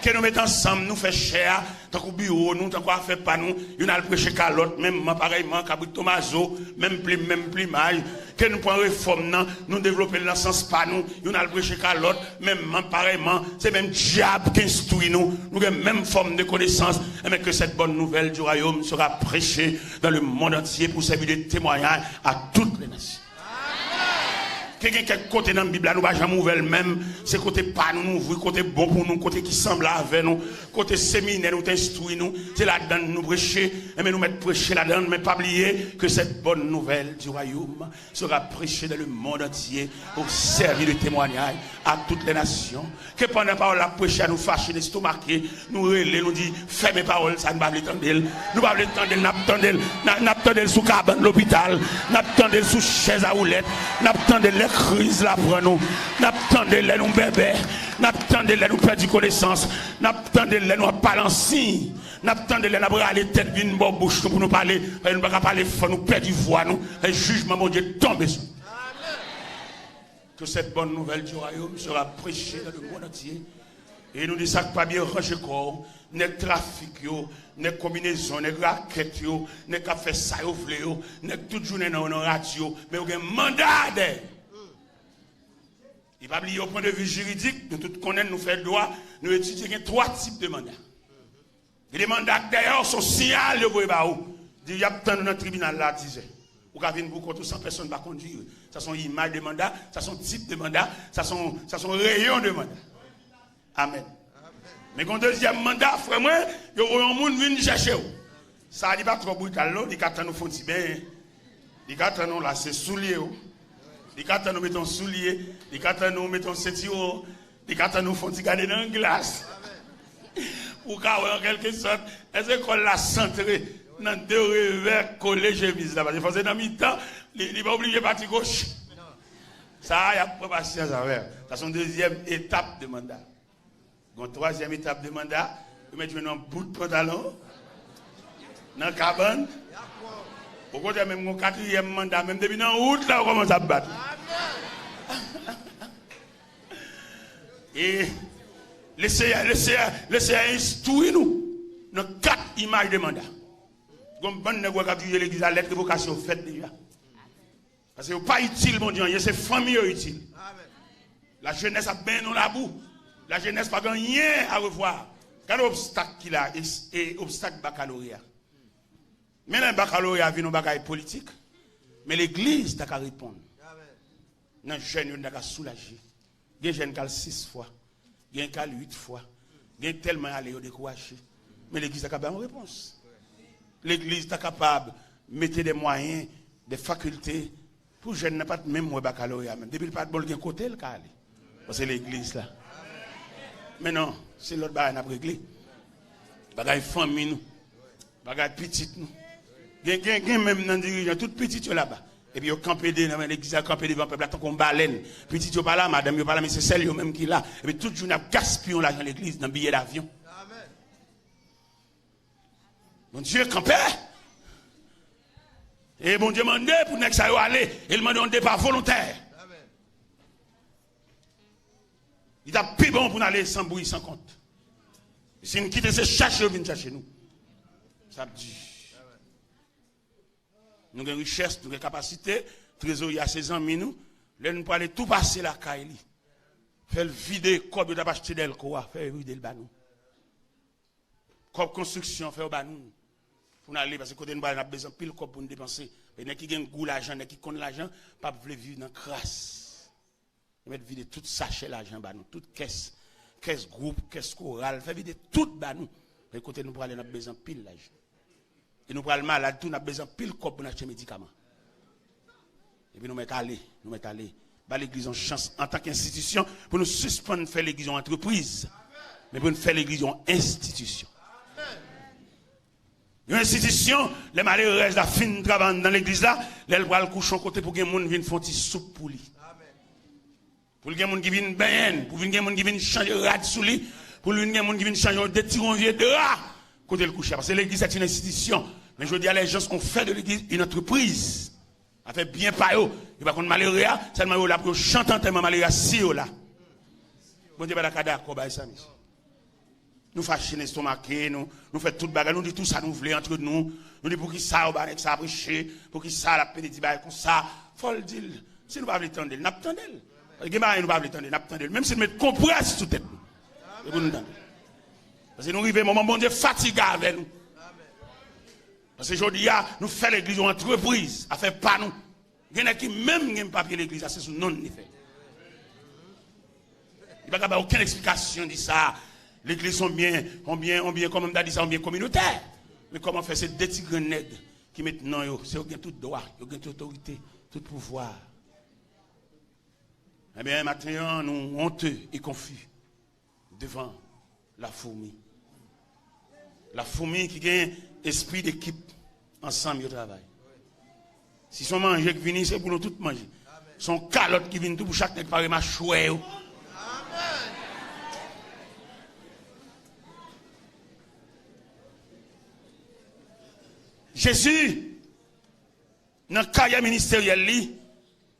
Ke nou met ansanm, nou fè chè a, tankou biwo nou, tankou afè pa nou, youn al preche kalòt, menm man parèyman, kabrit tomazo, menm plim, menm plimaj. Ke nou pran refòm nan, nou devlope l nan sans pa nou, youn al preche kalòt, menm man parèyman, se menm dyab k enstwi nou, nou gen menm fòm de konesans, enben que cette bonne nouvelle du royaume sera prêchée dans le monde entier pour servir de témoignage à toutes les nations. Ke gen kèk kote nan Bib la nou pa janm ouvè l menm, se kote pa nou nou ouvri, kote bon pou nou, kote ki sanble avè nou, kote seminè nou te enstwi nou, se ladann nou preche, enben nou mèt preche ladann, men pa bliye que cette bonne nouvelle du royaume sera prêchée dans le monde entier pour servir de témoignage à toutes les nations. Ke pandan pawòl la ap preche a, nou fache, n estomake, nou rele, nou di, fèmen pawòl sa, n pa vle tande l. Nou pa vle tande l, n ap tande l. N a, n ap tande l sou kabann lopital, n ap tande l sou chèz a woulèt, n ap tande l lè kriz la pran nou, n ap tande l lè nou bèbè, n ap tande l lè nou pèdi konesans, n ap tande l lè nou ap pale an siy, n ap tande l lè n ap rale tèt vin bò bouch nou pou nou pale, paske nou pa ka pale fò, nou pèdi vwa nou, e jijman Bondye tonbe sou nou. Que cette bonne nouvelle du royaume sera prêchée dans le monde entier. E nou di sa k pa byen, ranje kò w. Nèg trafik yo, nèg konbinezon, nèg rakèt yo, nèg k ap fè sa yo vle yo, nèg tout jounen nan yo nan radyo, men yo gen manda dèyè. E pa bliye, o pwen de vi jiridik, nou tout konnen, nou fè dwa, nou etidye, gen twa tip de manda. Gen de manda k dèyè w, se yon siyal yo voye ba ou. Di y ap tann ou nan tribinal la a dizè. Ou ka vin pou kont ou san pèsonn pa kondui. Sa se yon imaj de manda, sa se yon tip de manda, sa se yon, sa se yon reyon de manda. Amèn. Men gen yon dezyèm manda, frè mwen, yo voye yon moun vin chèche w. Sa a, li pa twò brital, non, li ka tann ou fè yon ti benyen. Li ka tann ou lase soulye w. Li ka tann ou mete yon soulye. Li ka tann ou mete yon sentiwon. Li ka tann ou fè yon ti gade nan glas. Ou ka wè, an kèlke sòt, èske kò l la santre nan de revè kole chemiz la? Paske fò se nan mitan, li, li pa oblije pati goch. Sa a, y ap pran pasyans avè w. Sa se yon dezyèm etap de manda. Gen yon twazyèm etap de manda, ou mèt jwenn yon bout pantalon nan kabann. Okontrè, menm gen yon katriyèm manda, menm depi nan wout la, ou kòmanse ap bat. E Leseyè, Leseyè, Leseyè enstwi nou nan kat imaj de manda. Gen yon bann nèg wè k ap dirije legliz la, lèt revokasyon fèt deja. Paske yo pa itil Bondye anyen, se fanmi yo itil. Lajenès ap benyen nan labou. Lajenès pa gen anyen a revwa. Gade obstak ki la, e, e obstak bakaloreya. Men lè bakaloreya vin yon bagay politik, men legliz ta ka reponn. Nan jèn yo, n ta ka soulaje. Gen jèn k al sis fwa, gen k al uit fwa, gen tèlman y ale yo dekouraje. Men legliz ta ka bay yon repons. Legliz ta kapab mete de mwayen, de fakilte pou jèn nan pa t menm wè bakaloreya menm. Depi l pa t bon, l gen kote l ka ale. Paske legliz la. Men non, se lòt bagay n ap regle. Bagay fanmi nou. Bagay pitit nou. Gen, gen, gen menm nan dirijan, tout pitit yo laba. Epi yo kanpe de, nan legliz la, kanpe devan pèp la tankou yon balèn. Pitit yo pa la, madanm yo pa la, men se sèl yo menm ki la. Epi tout jounen ap gaspiye yon lajan legliz nan biyè davyon. Bondye kanpe. E Bondye mande pou nèg sa yo ale. E l mande yon depa volontè. Li t ap pi bon pou n ale san bri, san kont. Si n kite se chache yo vin chache nou, sa ap di. Nou gen richès, nou gen kapasite, trezorye a se zanmi nou. Lè nou prale tou pase lakay li. Fè l vide kòb yo t ap achte dèlko a, fè l vide l ba nou. Kòb konstriksyon, fè yo ba nou. Pou n ale, paske kote nou prale, n ap bezwen anpil kòb pou n depanse. E nèg ki gen gou lajan, nèg ki konn lajan, p ap vle viv nan kras. Yo mèt vide tout sachè lajan ba nou, tout kès, kès gwoup, kès koral, fè vide tout ba nou. E kote nou prale, n ap bezwen anpil lajan. E nou pral malad tou, n ap bezwen anpil kòb pou n achte medikaman. Epi nou mèt ale, nou mèt ale. Ba legliz yon chans antanke enstitisyon pou nou sispann fè legliz yon antrepriz, men pou n fè legliz yon enstitisyon. Yon enstitisyon, lè malerèz la fin travay anndan legliz la, lè l pral kouche yon kote pou gen moun vin fè yon ti soup pou li. Pou l gen moun ki vin benyen l, pou vin gen moun ki vin chanje rad sou li, pou l vin gen moun ki vin chanje yon, detire yon vye dra kote l kouche a. Paske legliz se yon enstitisyon. Men jodi a, les gens ont fait de l'église une entreprise. Afè byen pa yo. Yo pa konn malere a, sèlman yo la pou yo chante antèman malere a si yo la. Bondye pa ta ka dakò bay sa, mesye. Nou fache, n estomake, nou, nou fè tout bagay, nou di tout sa nou vle antre nou. Nou di poukisa yo ba nèg sa preche, poukisa l ap pede di bagay konsa. Fò l di l. Si nou pa vle tande l, n ap tande l. Gen bagay nou pa vle tande, n ap tande l. Menm si nou met konprès sou tèt nou. E pou nou tande. Paske nou rive moman Bondye fatige avè nou. Paske jodi a, nou fè legliz yon antrepriz, afè pa nou. Gen nèg ki menm gen papye legliz la, se sou non n li fè. Li pa ka bay okenn eksplikasyon di sa. Legliz se yon byen, yon byen, yon byen, kòman m ta di sa, yon byen kominotè. Men kòman fè se de ti grenn nèg ki met non yo, se yo gen tout dwa, yo gen tout otorite, tout pouvwa. Ebyen, maten an, nou onte e konfi devan la foumi. La foumi ki gen espri dekip, ansanm yo travay. Si se yon manje k vini, se pou nou tout manje. Se yon kalòt ki vin tou pou chak nèg pare machwè yo. Jezi, nan karyè ministeryèl li,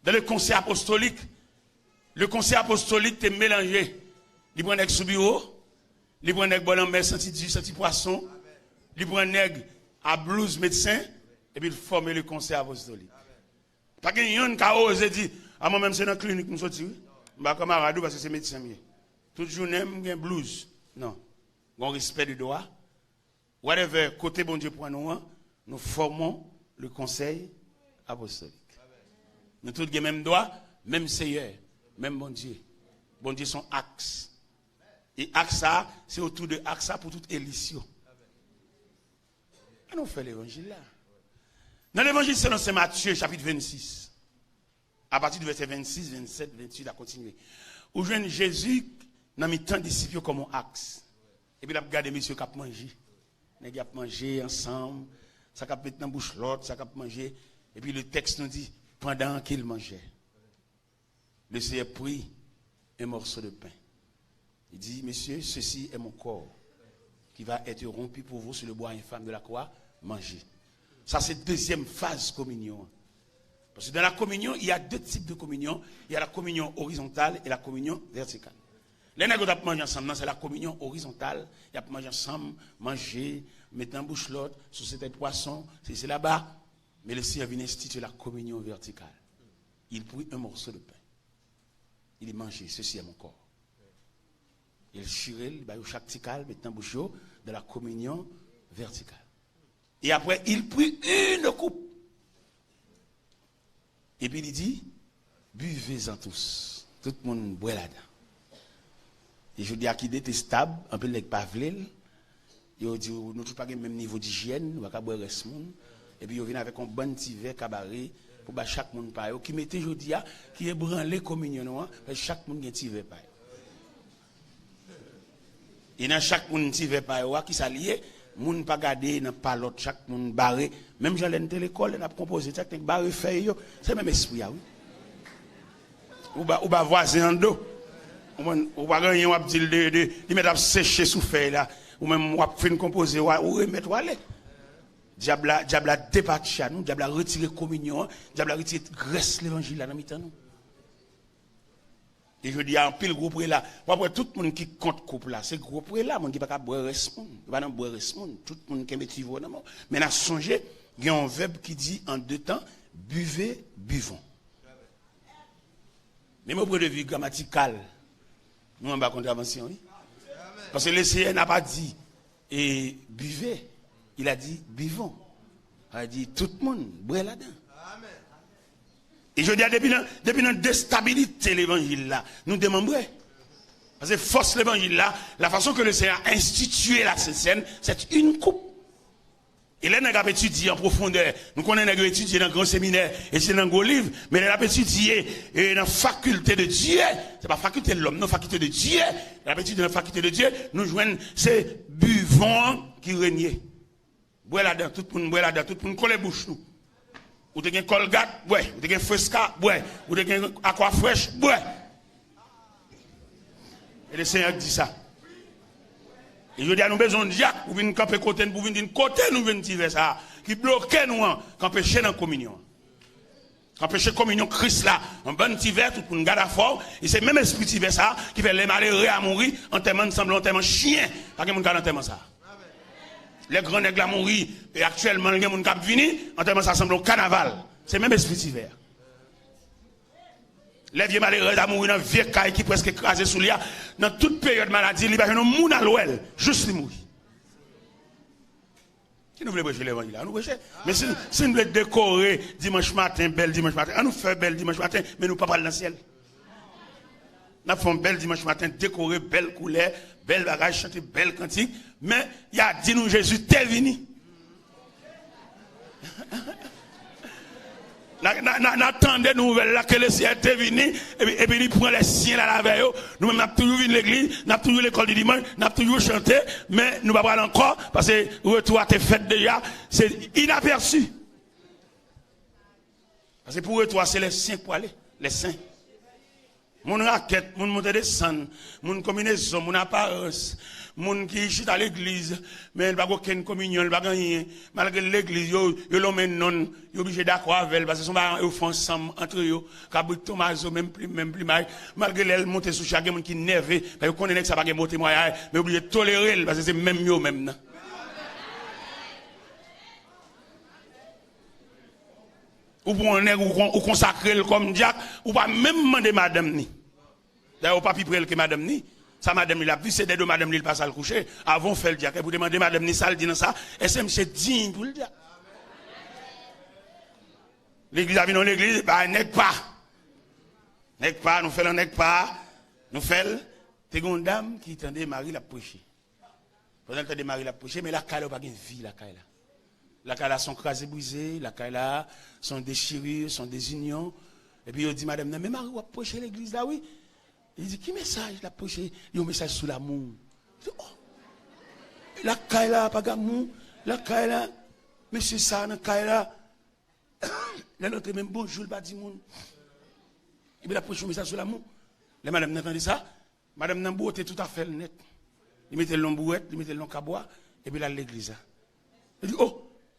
dans le conseil apostolique, le conseil apostolique te melanje. Li pran nèg sou biwo, li pran nèg bò lanmè, santi di, santi pwason, li pran nèg a blouz medsen, epi l fòme le conseil apostolique. Pa gen yonn ka oze di, a mwen menm se nan klinik m soti wi. M pa kanmarad ou paske se medsen m ye. Tout jounen m gen blouz. Non. Gon respè de dwa. Whatever, kote Bondye pran nou an, nous formons le conseil apostolik. Nou tout gen menm dwa, menm Seyè, menm Bondye. Bondye se yon aks. E aks sa, se otou de aks sa pou tout elis yo. Ann nou fè levanjil la. Nan levanjil selon Sen Matye, chapit vennsis, apati de vèsè vennsis, vennsèt, vennwit, a kontinye. Ou jwenn Jezi nan mitan disip yo kòm yon aks. Epi l ap gade mesye k ap manje. Nèg y ap manje ansanm, sa k ap met nan bouch lòt, sa k ap manje. Epi le tèks nou di, pandan ke l manjè, le Seyè pri un morceau de pain. Il dit, messieurs, ceci est mon corps qui va être rompu pour vous sur le bois infâme de la croix. Mangez. Sa se dezyèm faz kominyon an. Parce que dans la communion, il y a deux types de communion. Il y a la communion horizontale et la communion verticale. Lè nèg yo t ap manje ansanm nan, se la communion horizontale. Y ap manje ansanm, manje, met nan bouch lòt, sou se tèt pwason, se se laba. Men le Seyè vin enstitye la communion verticale. Il prit un morceau de pain. Il dit, mangez, ceci est mon corps. E l chire l, li ba yo chak ti kal, met nan bouch yo, dans la communion verticale. Et après, il prit une coupe. Epi li di, buvez-en tous. Tout moun bwè ladan. E jodi a ki detestab, anpil nèg pa vle l. Yo di w, nou tout pa gen menm nivo dijyèn, nou pa ka bwè rès moun. Epi yo vin avèk yon bann ti vè kabare pou ba chak moun pa yo, ki mete jodi a, ki ebranle kominyon nou an, paske chak moun gen ti vè pa yo. E nan chak moun ti vè pa yo a, kisa l ye? Moun pa gade nan pa lòt, chak moun bare. Menm jan lè n te lekòl, lè n ap konpoze tèks, nèg bare fèy yo. Se menm espri a, wi. Ou ba, ou ba vwazen an do. Ou menm, ou pa gen anyen w ap di l de, de, li mèt ap seche sou fèy la. Ou menm w ap fin konpoze, w a, ou remèt w ale. Dyab la, dyab la depatche a nou, dyab la retire kominyon an, dyab la retire grès levanjil la nan mitan nou. E jodi a, anpil gwo prela, w ap wè tout moun ki kont koup la, se gwo prela, moun ki pa ka bwè rès moun. Yo pa nan bwè rès moun, tout moun kenbe ti vo nan men w. Men n a sonje, gen yon vèb ki di an de tan, buvez, buvons. Menm o pwen de vi gramatikal, nou anba kontravansyon, wi. Paske le Seyè n'a pas dit, e, buvez, il a dit, buvons. Sa vle di, tout moun, bwè ladan. E jodi a, depi nan, depi nan destabilite levanjil la, nou demanbre. Paske fòs levanjil la, la façon que le Seigneur a institué la Sainte Seine, c'est une coupe. E lè nèg ap etidye an pwofondè, nou konnen nèg yo etidye nan gran seminè, etidye nan gwo liv, men lè l ap etidye, e, nan fakilte de Dye, se pa fakilte lòm, non, fakilte de Dye, lè l ap etidye nan fakilte de Dye, nou jwenn se buvons an ki renye. Bwè ladan, tout moun bwè ladan, tout moun kole bouch nou. Ou te gen Colgate, bwè. Ou te gen Fresca, bwè. Ou te gen Aquafresh, bwè. E le Seyè di sa. E jodi a nou bezwen yon dyak pou vin kanpe kote n, pou vin di n kote nou jwenn ti vè sa a, ki bloke nou an, k anpeche n nan kominyon an. K anpeche kominyon Kris la, yon bann ti vè, tout moun gad afè w, e se menm espri ti vè sa a ki fè lè malere a mouri, antèman l sanble yon antèman chen. Pa gen moun k al antèman sa a. Lè gran nèg la mouri, e aktyèlman l gen moun k ap vini, antèman sa sanble yon kanaval. Se menm espri ti vè a. Lè vye malerèz la mouri nan vye kay ki prèske kraze sou li a, nan tout peryòd maladi, li pa jwenn yon moun al wè l, jis li mouri. Si nou vle preche levanjil la, ann nou preche. Men si, si n vle dekore dimanch maten, bèl dimanch maten, ann nou fè bèl dimanch maten, men nou pa pral nan syèl. N ap fè yon bèl dimanch maten, dekore, bèl koulè, bèl bagay, chante bèl kantik, men y a di nou Jezi te vini. N a, n a, n a, n a tande nouvèl la ke le Seyè te vini, epi, epi li pran lè syen l al avè yo. Nou menm, n ap toujou vin legliz, n ap toujou lekòl di dimanch, n ap toujou chante, men nou pa pral ankò, paske retou a te fèt deja, se inapèsi. Paske pou retou a, se lè sen k prale, lè sen. Moun rakèt, moun monte desann, moun konbinezon, moun aparans, moun ki chita legliz, men li pa gen okenn kominyon, li pa gen anyen. Malgre l legliz, yo, yo lonmen non l, yo oblije dakò avè l, paske se yon bagay yo fè ansanm antre yo. Kabrit Tomazo, menm plim, menm plimay. Malgre lè l monte sou chè a, gen moun ki nève, paske yo konnen nèg sa pa gen bon temwayaj, men yo oblije tolere l, paske se menm yo menm nan. Ou pran yon nèg, ou kon-, ou konsakre l kòm dyak, ou pa menm mande madanm ni. Dayè, ou pa pi pre l ke madanm ni. Sa madanm li l ap viv, se dèdo madanm li l pase al kouche. Avan w fè l dyak, epi w te mande madanm ni sa l di nan sa, èske misye diy pou l dyak? Legliz la vin yon legliz, bay nèg pa. Nèg pa, nou fè l an nèg pa, nou fè l. Te gen yon dam ki tande mari l ap preche. Pandan l tande mari l ap preche, men lakay la, yo pa gen vi lakay la. Lakay la se yon kraze brize, lakay la se yon dechiri, se yon dezinyon. Epi yo di madanm nan, men mari w ap preche legliz la, wi. Li di, ki mesaj l ap preche? Li di, yon mesaj sou lamou. Li di, oh! Lakay la pa gen amou, lakay la, mesye sa nan kay la, lè l antre menm bonjou l pa di moun. Epi l ap preche yon mesaj sou lamou. Lè madanm nan tande sa, madanm nan bwote tout afè l nèt. Li mete l nan bouwèt, li mete l nan kabwa, epi l al legliz la. Li di, oh,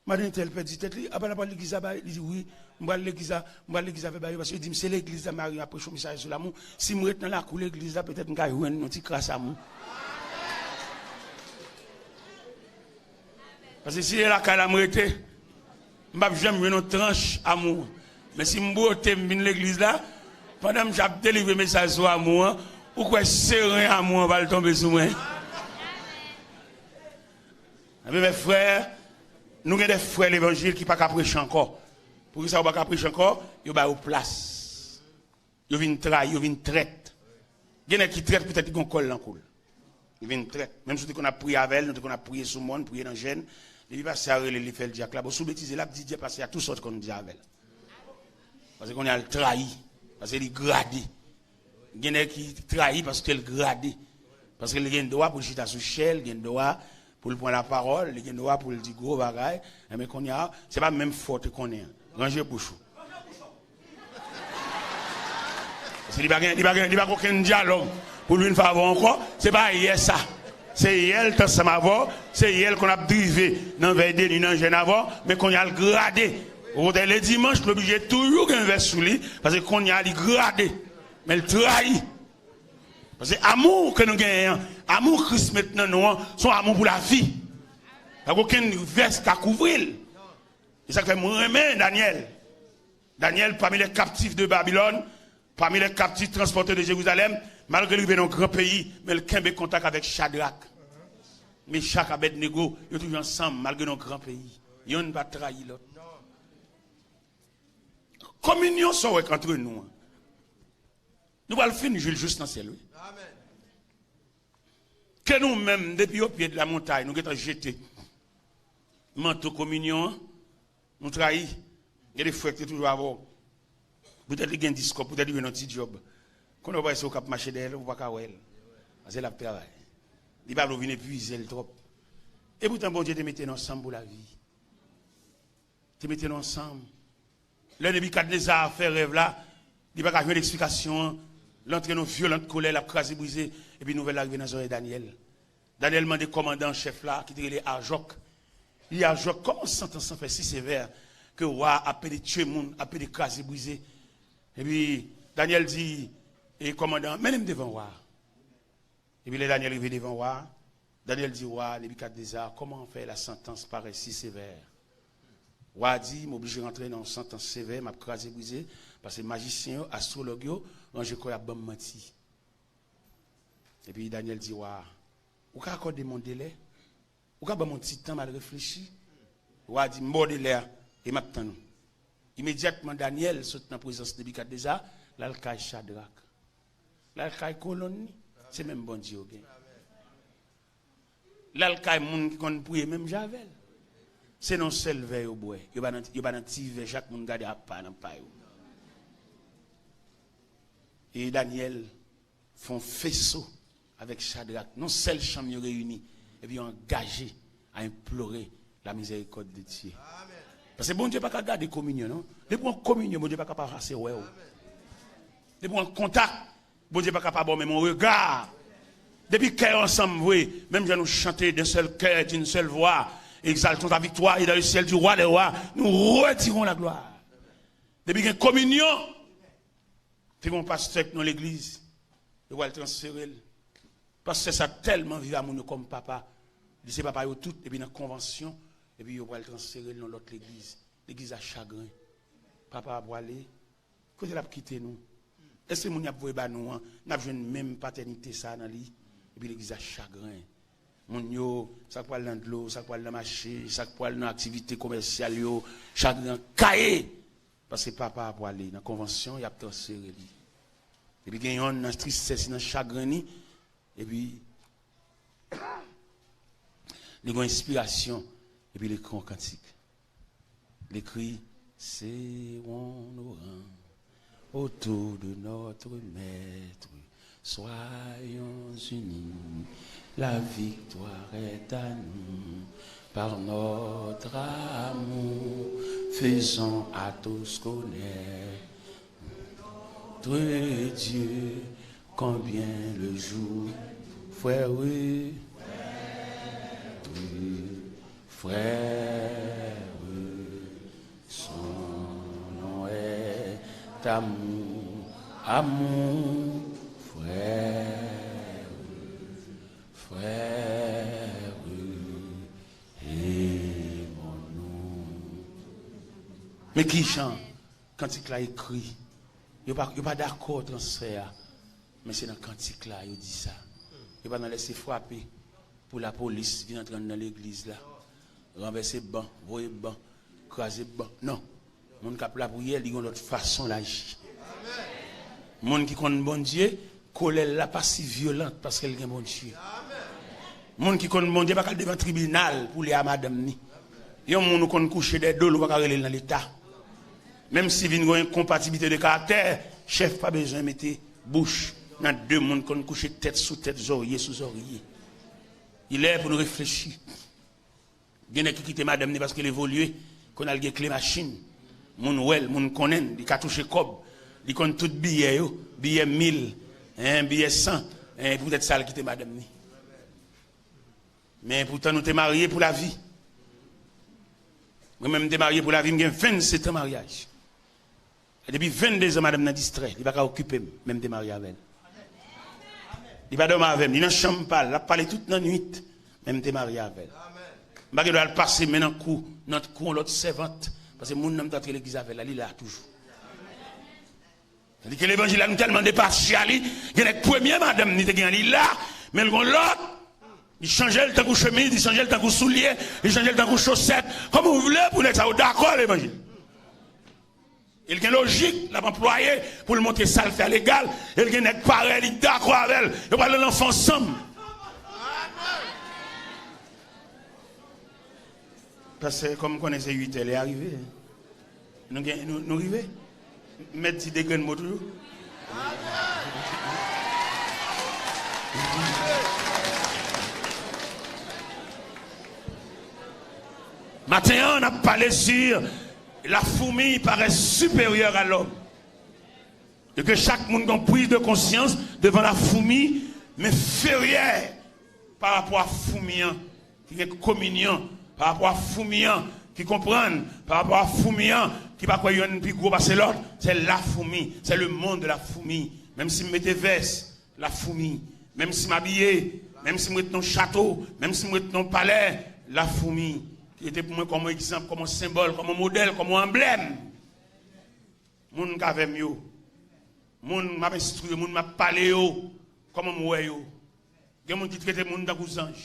madan entèl pèdi tèt li, apa l ap al legliz la bay? Li di, wi, m pral legliz la, m pral legliz la fè bay yo, paske yo di m se legliz la mari m ap preche yon mesaj sou lamou. Si m ret nan lakou legliz la, petèt m ka jwenn yon ti kras amou. Paske si se lakay la m rete, m p ap janm jwenn yon tranch amou. Men si m bwote m vin legliz la, pandan m ap delivre mesaj sou amou an, ou kwè seren amou an pral tonbe sou mwen? Ebyen, mes frères, nou gen de frè levanjil ki pa ka preche ankò. Poukisa yo pa ka preche ankò? Yo ba yo plas. Yo vin trayi, yo vin trèt. Gen nèg ki trèt poutèt li gen yon kòl nan kou l. Li vin trèt. Menm si w te konn ap priye avè l, nou te konn ap priye sou mòn, priye nan jèn, depi pastè a rele l, li fè l dyak la. Bon, si w betize, l ap di dyak pastè a tou sa w te konn di avè l. Paske kounye a l trayi. Paske li grade. Gen nèg ki trayi paske l grade. Paske li gen dwa pou l chita sou chè, li gen dwa pou l pran lapawòl, li gen dwa pou l di gwo bagay. Enben, kounye a, se pa menm fwa w te konnen an. Ranje bouch ou. Paske li pa gen, li pa gen, li pa gen okenn dyalòg pou l vin fè avè w ankò. Se pa yè sa. Se yè l t ansanm avè w, se yè l konn ap drive nan vèy de nwi nan jèn avè w, men kounye a l grade. Okontrè, ledimanch, l oblije toujou gen vès sou li, paske kounye a li grade. Men l trayi. Paske amou ke nou genyen an, amou Kris met nan nou an, se yon amou pou lavi. Pa gen okenn vès ka kouvri l. E sa k fè m renmen Danyèl. Danyèl, parmi les captifs de Babylone, parmi les captifs transportés de Jérusalem, malgre li rive nan yon gran peyi, men l kenbe kontak avèk Chadrak, Mechak, Abèdnego, yo toujou ansanm, malgre nan yon gran peyi. Yonn pa trayi lòt. Kominyon sa w wè k antre nou an. Nou pral fin jil jis nan syèl, wi. Ke nou menm, depi o pye de la montay, nou gentan jete manto kominyon an, nou trayi. Gen de frè ki te toujou avè w. Poutèt li gen dis kòb, poutèt li jwenn yon ti djòb. Kounye a w parèse w k ap mache dèyè l, ou pa ka wè l. Paske l ap travay. Li pa vle w vin epuize l twòp. E poutan Bondye te mete nou ansanm pou lavi. Te mete nou ansanm. Lè Nebikadneza fè rèv la, li pa ka jwenn eksplikasyon an. L antre nan vyolan kolè, l ap kraze brize, epi nouvèl la rive nan zòrèy Danyèl. Danyèl mande kòmandan an chèf la, ki te rele Ajòk. Li di Ajòk, kòman santans lan fè si sevè ke wa a ap pede tye moun, ap pede kraze brize? Epi Danyèl di, e kòmandan an, mennen m devan wa a. Epi lè Danyèl rive devan wa a, Danyèl di wa a, Nebikadneza, kòman fè la santans parèt si sevè? Wa a di, m oblije rantre nan yon santans sevè, m ap kraze brize, paske majisyen yo, astwològ yo, ranje kò y ap ban m manti. Epi Danyèl di wa a, ou ka akòde m yon delè? Ou ka ban m yon ti tan m al reflechi? Wa a di, m ba w delè a, e m ap tann ou. Imedyatman, Danyèl sot nan prezans Nebikadneza, l al kay Chadrak. L al kay kolonn li, se menm Bondye yo gen. L al kay moun ki konn priye menm jan avè l. Se nan yon sèl vè yo bwè. Yo pa nan, yo pa nan ti vè, chak moun gade apa nan pa yo. E Danyèl fè yon feso avèk Chadrak. Nan sèl chanm yo reyini. Epi yo angaje a enplore la mizèrikòd de Dye. Paske Bondye pa ka gade kominyon, non. Depi w an kominyon, Bondye pa ka pa pase wè w. Depi w an kontak, Bondye pa ka pa ba w menm yon rega. Depi kè yo ansanm vre, menm jan nou chante d'un seul cœur, d'une seule voix, exaltons ta victoire, et dans le ciel du roi des rois, nous retirons la gloire. Depi gen kominyon, te gen yon pastè k nan legliz, yo pral transfere l. Pastè sa tèlman viv a moun yo kòm papa, li se papa yo tout, epi nan konvansyon, epi yo pral transfere l nan lòt legliz. Legliz la chagren. Papa a pwale, kote l ap kite nou? Èske moun y ap voye ba nou an, n ap jwenn menm patènite sa a nan li? Epi legliz la chagren. Moun yo, sa k pral nan dlo, sa k pral nan mache, sa k pral nan aktivite komèsyal yo, chagren an kaye. Paske papa a pwale nan konvansyon, y ap transfere li. Epi gen yonn nan tristès, nan chagren li, epi li gen yon enspirasyon, epi li ekri yon kantik. Li ekri, Serrons nos rangs autour de notre maître, soyons unis, la victoire est à nous, par notre amour, faisons à tous connaître notre Dieu, combien le jour, frère, oui, frère, son nom est amour, amour, frère, frère, aimons-nous. Men kijan kantik la ekri? Yo pa, yo pa dakò transfè a, men se nan kantik la yo di sa. Yo pa nan lèse frape pou lapolis vin antre anndan legliz la, ranvèse ban, voye ban, kraze ban. Non. Moun k ap lapriyè, li gen yon lòt fason l aji. Moun ki konn Bondye, kolè l la pa si vyolan paske l gen Bondye. Moun ki konn Bondye pa ka al devan tribinal pou li a madanm ni. Yon moun ou konn kouche dèyè do l, ou pa ka rele l nan leta. Menm si vin gen yon enkonpatiblite de karaktè, chèf pa bezwen mete bouch nan de moun konn kouche tèt sou tèt, zòrye sou zòrye. Li lè pou nou reflechi. Gen nèg ki kite madanm ni paske l evolye, konn al gen kle machin. Moun wè l, moun konnen l, li ka touche kòb. Li konn tout biyè yo, biyè mil, en, biyè san, en, poutèt sa l kite madanm ni. Men poutan nou te marye pou lavi. Mwen menm m te marye pou lavi, m gen vennsetan maryaj. E depi vennde zan madanm nan distrè, li pa ka okipe m, men m te marye avè l. Li pa dòmi avè m, li nan chanm pa l, l ap pale tout nan nwit, men m te marye avè l. M pa gen dwa al pase men nan kou, nan kou yon lòt sèvant, paske moun nan m t antre legliz avè l la, li la toujou. Tandike levanjil la, nou tèlman depase a li, gen nèg premye madanm li te gen an, li la, men l gon lòt, li chanje l tankou chemiz, li chanje l tankou soulye, li chanje l tankou chosèt. Kòman w vle pou nèg sa yo dakò levanjil? E l gen lojik l ap anplwaye pou l montre sa l fè a legal, e l gen nèg parèy li dakò avè l, yo pral nan lanfè ansanm. Pastè, kòm m konnen se uit è lè a rive. Nou gen, nou, nou rive? M mèt di de grenn mo toujou. Maten an, n ap pale sur la fourmi paraît supérieure à l'homme. E ke chak moun gen priz de konsyans devan la fourmi, men enferyè pa rapò a foumi an ki gen kominyon, pa rapò a foumi an ki konprann, pa rapò a foumi an ki pa kwè yonn pi gwo pase lòt. C'est la fourmi, c'est le monde de la fourmi. Menm si m mete vès, la fourmi. Menm si m abiye, menm si m ret nan yon chato, menm si m ret nan yon palè, la fourmi. Ki rete pou mwen kòm yon egzanp, kòm yon senbòl, kòm yon modèl, kòm yon anblèm. Moun k avè m yo, moun m ap enstwi yo, moun m ap pale yo, kòman m wè yo? Gen moun ki trete moun tankou zanj.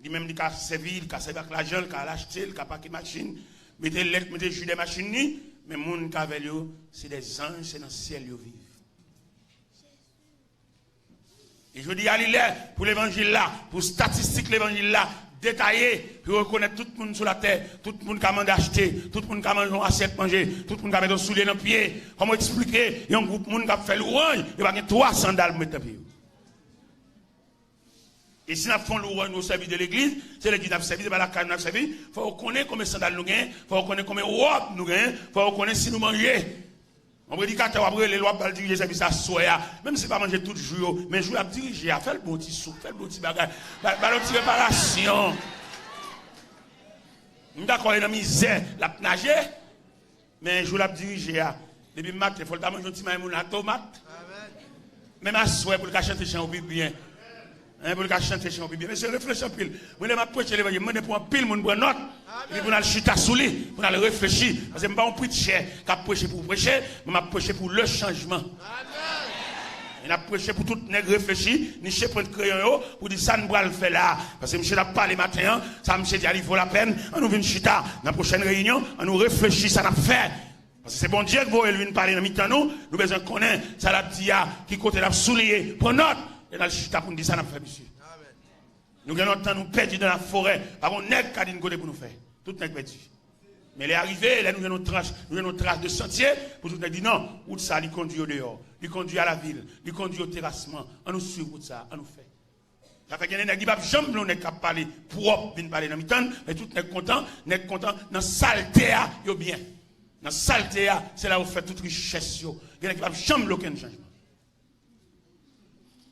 Li menm li ka sèvi, li ka sèvi ak lajan, li ka al achte, li ka pake machin, mete lèt, mete ji dèyè machin li, men moun k avè l yo, se de zanj, se nan syèl yo viv. E jodi a, li lè pou levanjil la, pou statistik levanjil la detaye, pou yo rekonèt tout moun sou latè, tout moun ka mande achte, tout moun ka manje yon asyèt manje, tout moun ka mete yon soulye nan pye. Kòman w eksplike yon gwoup moun k ap fè lwanj, yo pa gen twa sandal pou met nan pye yo? E si n ap fè yon lwanj, nou sèvi de legliz, se legliz n ap sèvi, se pa lakay nou n ap sèvi, fò yo konnen konbyen sandal nou genyen, fò yo konnen konbyen wòb nou genyen, fò yo konnen si nou manje. Yon predikatè w ap rele l, w ap ba l dirije sèvis aswè a. Menm si l pa manje tout jou yo, men jou l ap dirije a, fè l bon ti soup, fè l bon ti bagay. Ba, ba l yon ti reparasyon. M dakò, li nan mizè, l ap naje. Men jou l ap dirije a, depi maten, fò l ta manje yon ti may moun a tomat. Menm aswè pou l ka chante chan yo pi byen. Hein, pou l ka chante chan yo pi byen. Mesye, reflechi anpil. Mwen, lè m ap preche levanjil, m mande pou anpil moun pran nòt. Epi pou n al chita sou li, pou n al reflechi. Paske m pa yon preacher k ap preche pou preche, men m ap preche pou le changement. E n ap preche pou tout nèg reflechi, niche pwent kreyon yo, pou di sa n pral fè la. Paske misye t ap pale maten an, sa misye di a li vo lapèn, ann nou vin chita nan pwochèn reyinyon, ann nou reflechi sa n ap fè. Paske se Bondye k voye l vin pale nan mitan nou, nou bezwen konnen sa l ap di a, ki kote l ap souliye, pran nòt, e n al chita pou n di sa n ap fè, mesye. Nou gen lontan nou pèdi nan laforè, pa gon nèg ka di n kote pou nou fè. Tout nèg pèdi. Men lè a rive, lè nou jwenn yon tranch, nou jwenn yon tras de santye, pou tout nèg di non, wout sa li kondui yo deyò, li kondui a lavil, li kondui o terasman, ann nou swiv wout sa, ann nou fè. Sa fè gen de nèg li p ap janm vle yon nèg k ap pale pwòp vin pale nan mitan n, men tout nèg kontan, nèg kontan nan salte a yo byen. Nan salte a, se la yo fè tout richès yo. Gen nèg ki p ap janm vle okenn chanjman.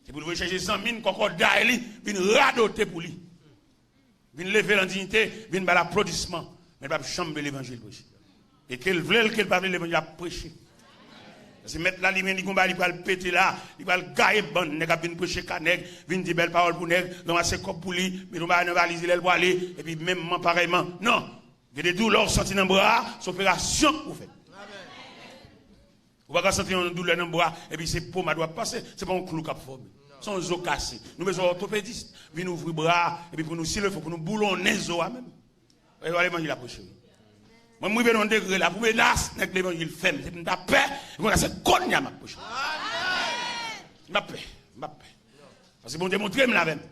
Se pou l voye chèche zanmi n, kòkòday li, vin radote pou li. Vin leve l an diyite, vin ba l aplodisman. Men l p ap janm vle levanjil preche. E ke l vle l, ke l pa vle, levanjil ap preche. Paske mèt la li menm li gon bagay li pral pete la, li pral gaye bann nèg ap vin preche ka nèg, vin di bèl pawòl pou nèg, ranmase kòb pou li, mete yon bagay nan valiz li lè l pwale, epi menm man parèyman. Non! Gen de doulè w santi nan bra a, se operasyon pou w fè. Ou pa ka santi yon doulè nan bra, epi se pomad w ap pase, se pa yon klou k ap fòme. Se yon zo kase. Nou bezwen òtopedis vin ouvri bra a, epi pou nou, si le fo, pou nou boulonnen zo a menm. E pa levanjil la preche. Mwen, m rive nan yon degre la, pou menas nèg levanjil fè m, se pou m ta pè, e konn sa se kounye a m ap preche. M ap pè, m ap pè. Paske Bondye montre m l avè m.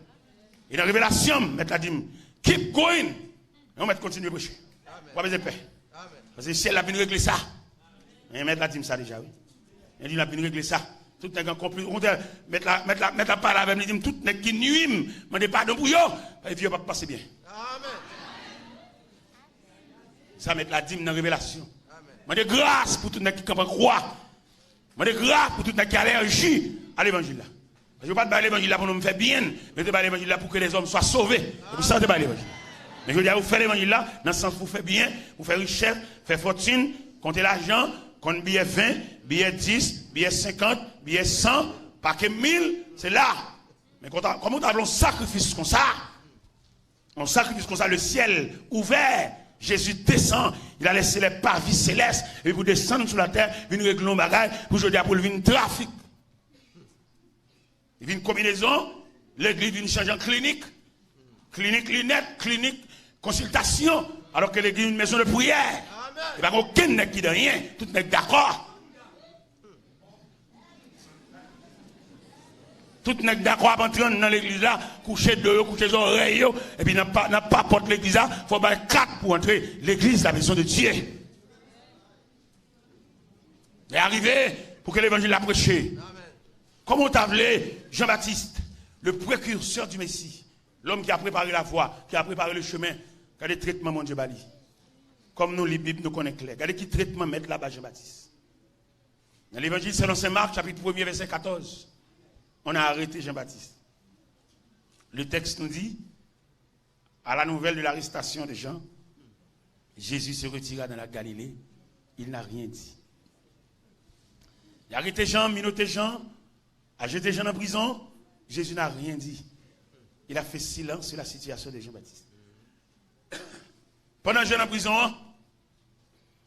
E nan revelasyon m, mèt la di m, keep going. Non, mèt kontinye preche. Ou pa bezwen pè. Paske syèl la vin regle sa. Men mèt la di m sa deja, wi. Li di l ap vin regle sa. Tout nèg an konplis. Okontrè, mèt la, mèt la, mèt la pale avè m, li di m, tout nèg ki nui m, mande padon pou yo. Epi yo p ap pase byen. Sa mèt la di m nan revelasyon. Mande gras pou tout nèg ki kanpe an kwa. Mande gras pou tout nèg ki alèji a levanjil la. Paske yo pa t bay levanjil la pou nou fè byen, men yo te bay levanjil la pou ke lèzòm swa sove. Se pou sa yo te bay levanjil la. Men jodi a, ou fè levanjil la nan sans pou fè byen, pou fè richès, fè fòtin, konte lajan, konn biyè ven, biyè dis, biyè senkant, biyè san, pake mil, se la. Men kòman w ta vle yon sakrifis konsa? Yon sakrifis konsa, le ciel ouvert, Jésus descend, il a laissé les parvis célestes, epi pou desann sou latè, vin regle yon bagay, pou jodi a, pou l vin trafik. Li vin konbinezon, legliz vin chanje an klinik. Klinik linèt, klinik konsiltasyon, alò ke legliz yon maison de prière. E pa gen okenn nèg ki di anyen, tout nèg dakò. Tout nèg dakò ap antre nan legliz la, kouche do yo, kouche zòrèy yo, epi nan pa, nan papòt legliz la, fò w bay kat pou antre. L'église, la maison de Dieu. Lè a rive pou ke levanjil la preche. Kòman w ta vle Jean-Baptiste, le précurseur du Messie, l'homme qui a préparé la voie, qui a préparé le chemin, gade tretman Bondye ba li. Kòm nou li Bib, nou konnen klè. Gade ki tretman mèt la ba Jean-Baptiste. Dans l'Évangile selon saint Marc, chapitre premier, verset quatorze, on a arrêté Jean-Baptiste. Le texte nous dit, à la nouvelle de l'arrestation de Jean, Jésus se retira dans la Galilée, il n'a rien dit. Yo arete Jan, minote Jan, al jete Jan nan prizon, Jésus n'a rien dit. Il a fait silence sur la situation de Jean-Baptiste. Pandan Jan nan prizon an,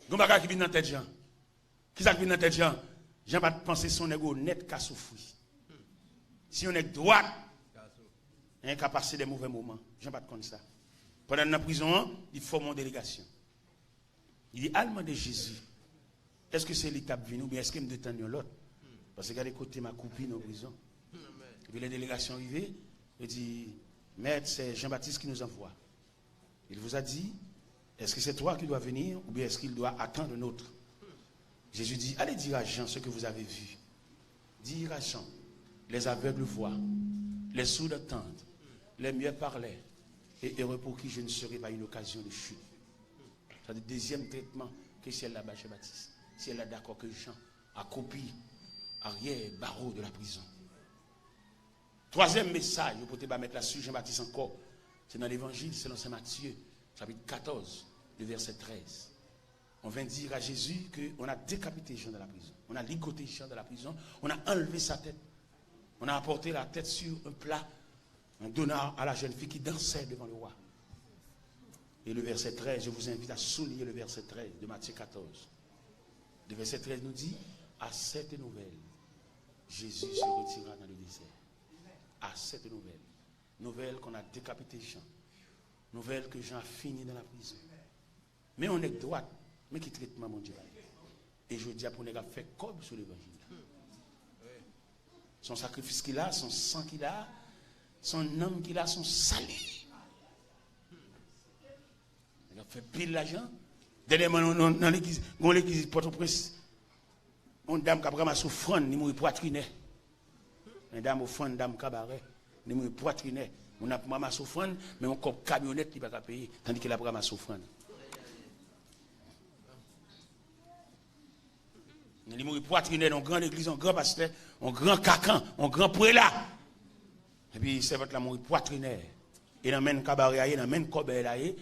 gen yon bagay ki vin nan tèt Jan. Kisa k vin nan tèt Jan? Jan pa t panse se yon nèg onèt ka soufri. Si yon nèg dwat, hein, ka pase de move moman. Jan pa t konn sa. Pandan l nan prizon an, li fòme yon delegasyon. Li di, al mande Jezi, èske se li k t ap vini oubyen èske m dwe tann yon lòt? Paske gade kote m akoupi nan prizon. Epi lè delegasyon rive, yo di, Maître, c'est Jean-Baptiste qui nous envoie. Il vous a dit, est-ce que c'est toi qui dois venir ou bien est-ce qu'il doit attendre un autre? Jésus dit, allez dire à Jean ce que vous avez vu. Dire à Jean, les aveugles voient, les sourds entendent, les muets parlent, et heureux pour qui je ne serai pas une occasion de chute. Sa se dezyèm tretman ke syèl la bay Jean-Baptiste. Syèl la dakò ke Jan akoupi aryè bawo de la prizon. Twazyèm mesaj yo pote ba mèt la sou Jean-Baptiste ankò, se nan Levanjil selon Saint Matthieu, chapitre quatorze, le verset treize. On vint dire à Jésus que on a décapité Jean dans la prison. On a ligoté Jean dans la prison. On a enlevé sa tête. On a apporté la tête sur un plat. On donna à la jeune fille qui dansait devant le roi. Et le verset treize, je vous invite à souligner le verset treize de Matthieu quatorze. Le verset treize nous dit, à cette nouvelle, Jésus se retira dans le désert. À cette nouvelle. Nouvelle qu'on a décapité Jean. Nouvelle que Jean a fini dans la prison. Men yon nèg dwat, men ki tretman Bondye ba li. E jodi a pou nèg ap fè kòb sou levanjil la. Se yon sakrifis ki la, se yon san ki la, se yon nanm ki la, se yon sali. Nèg ap fè pil lajan. Dènyèman, nan, nan, nan legliz, gon legliz Pòtoprens, yon dam k ap ranmase ofrann, li mouri pwatrinè. Yon dam ofrann, dam kabarè, li mouri pwatrinè. Moun ap ranmase ofrann, men yon kòb kamyonèt li pa ka peye, tandike l ap ranmase ofrann. Li mouri pwatrinè nan yon gran legliz, yon gran pastè, yon gran kakan, yon gran prela. Epi sèvant la mouri pwatrinè. E nan men kabarè a ye, nan men kòbèy la ye.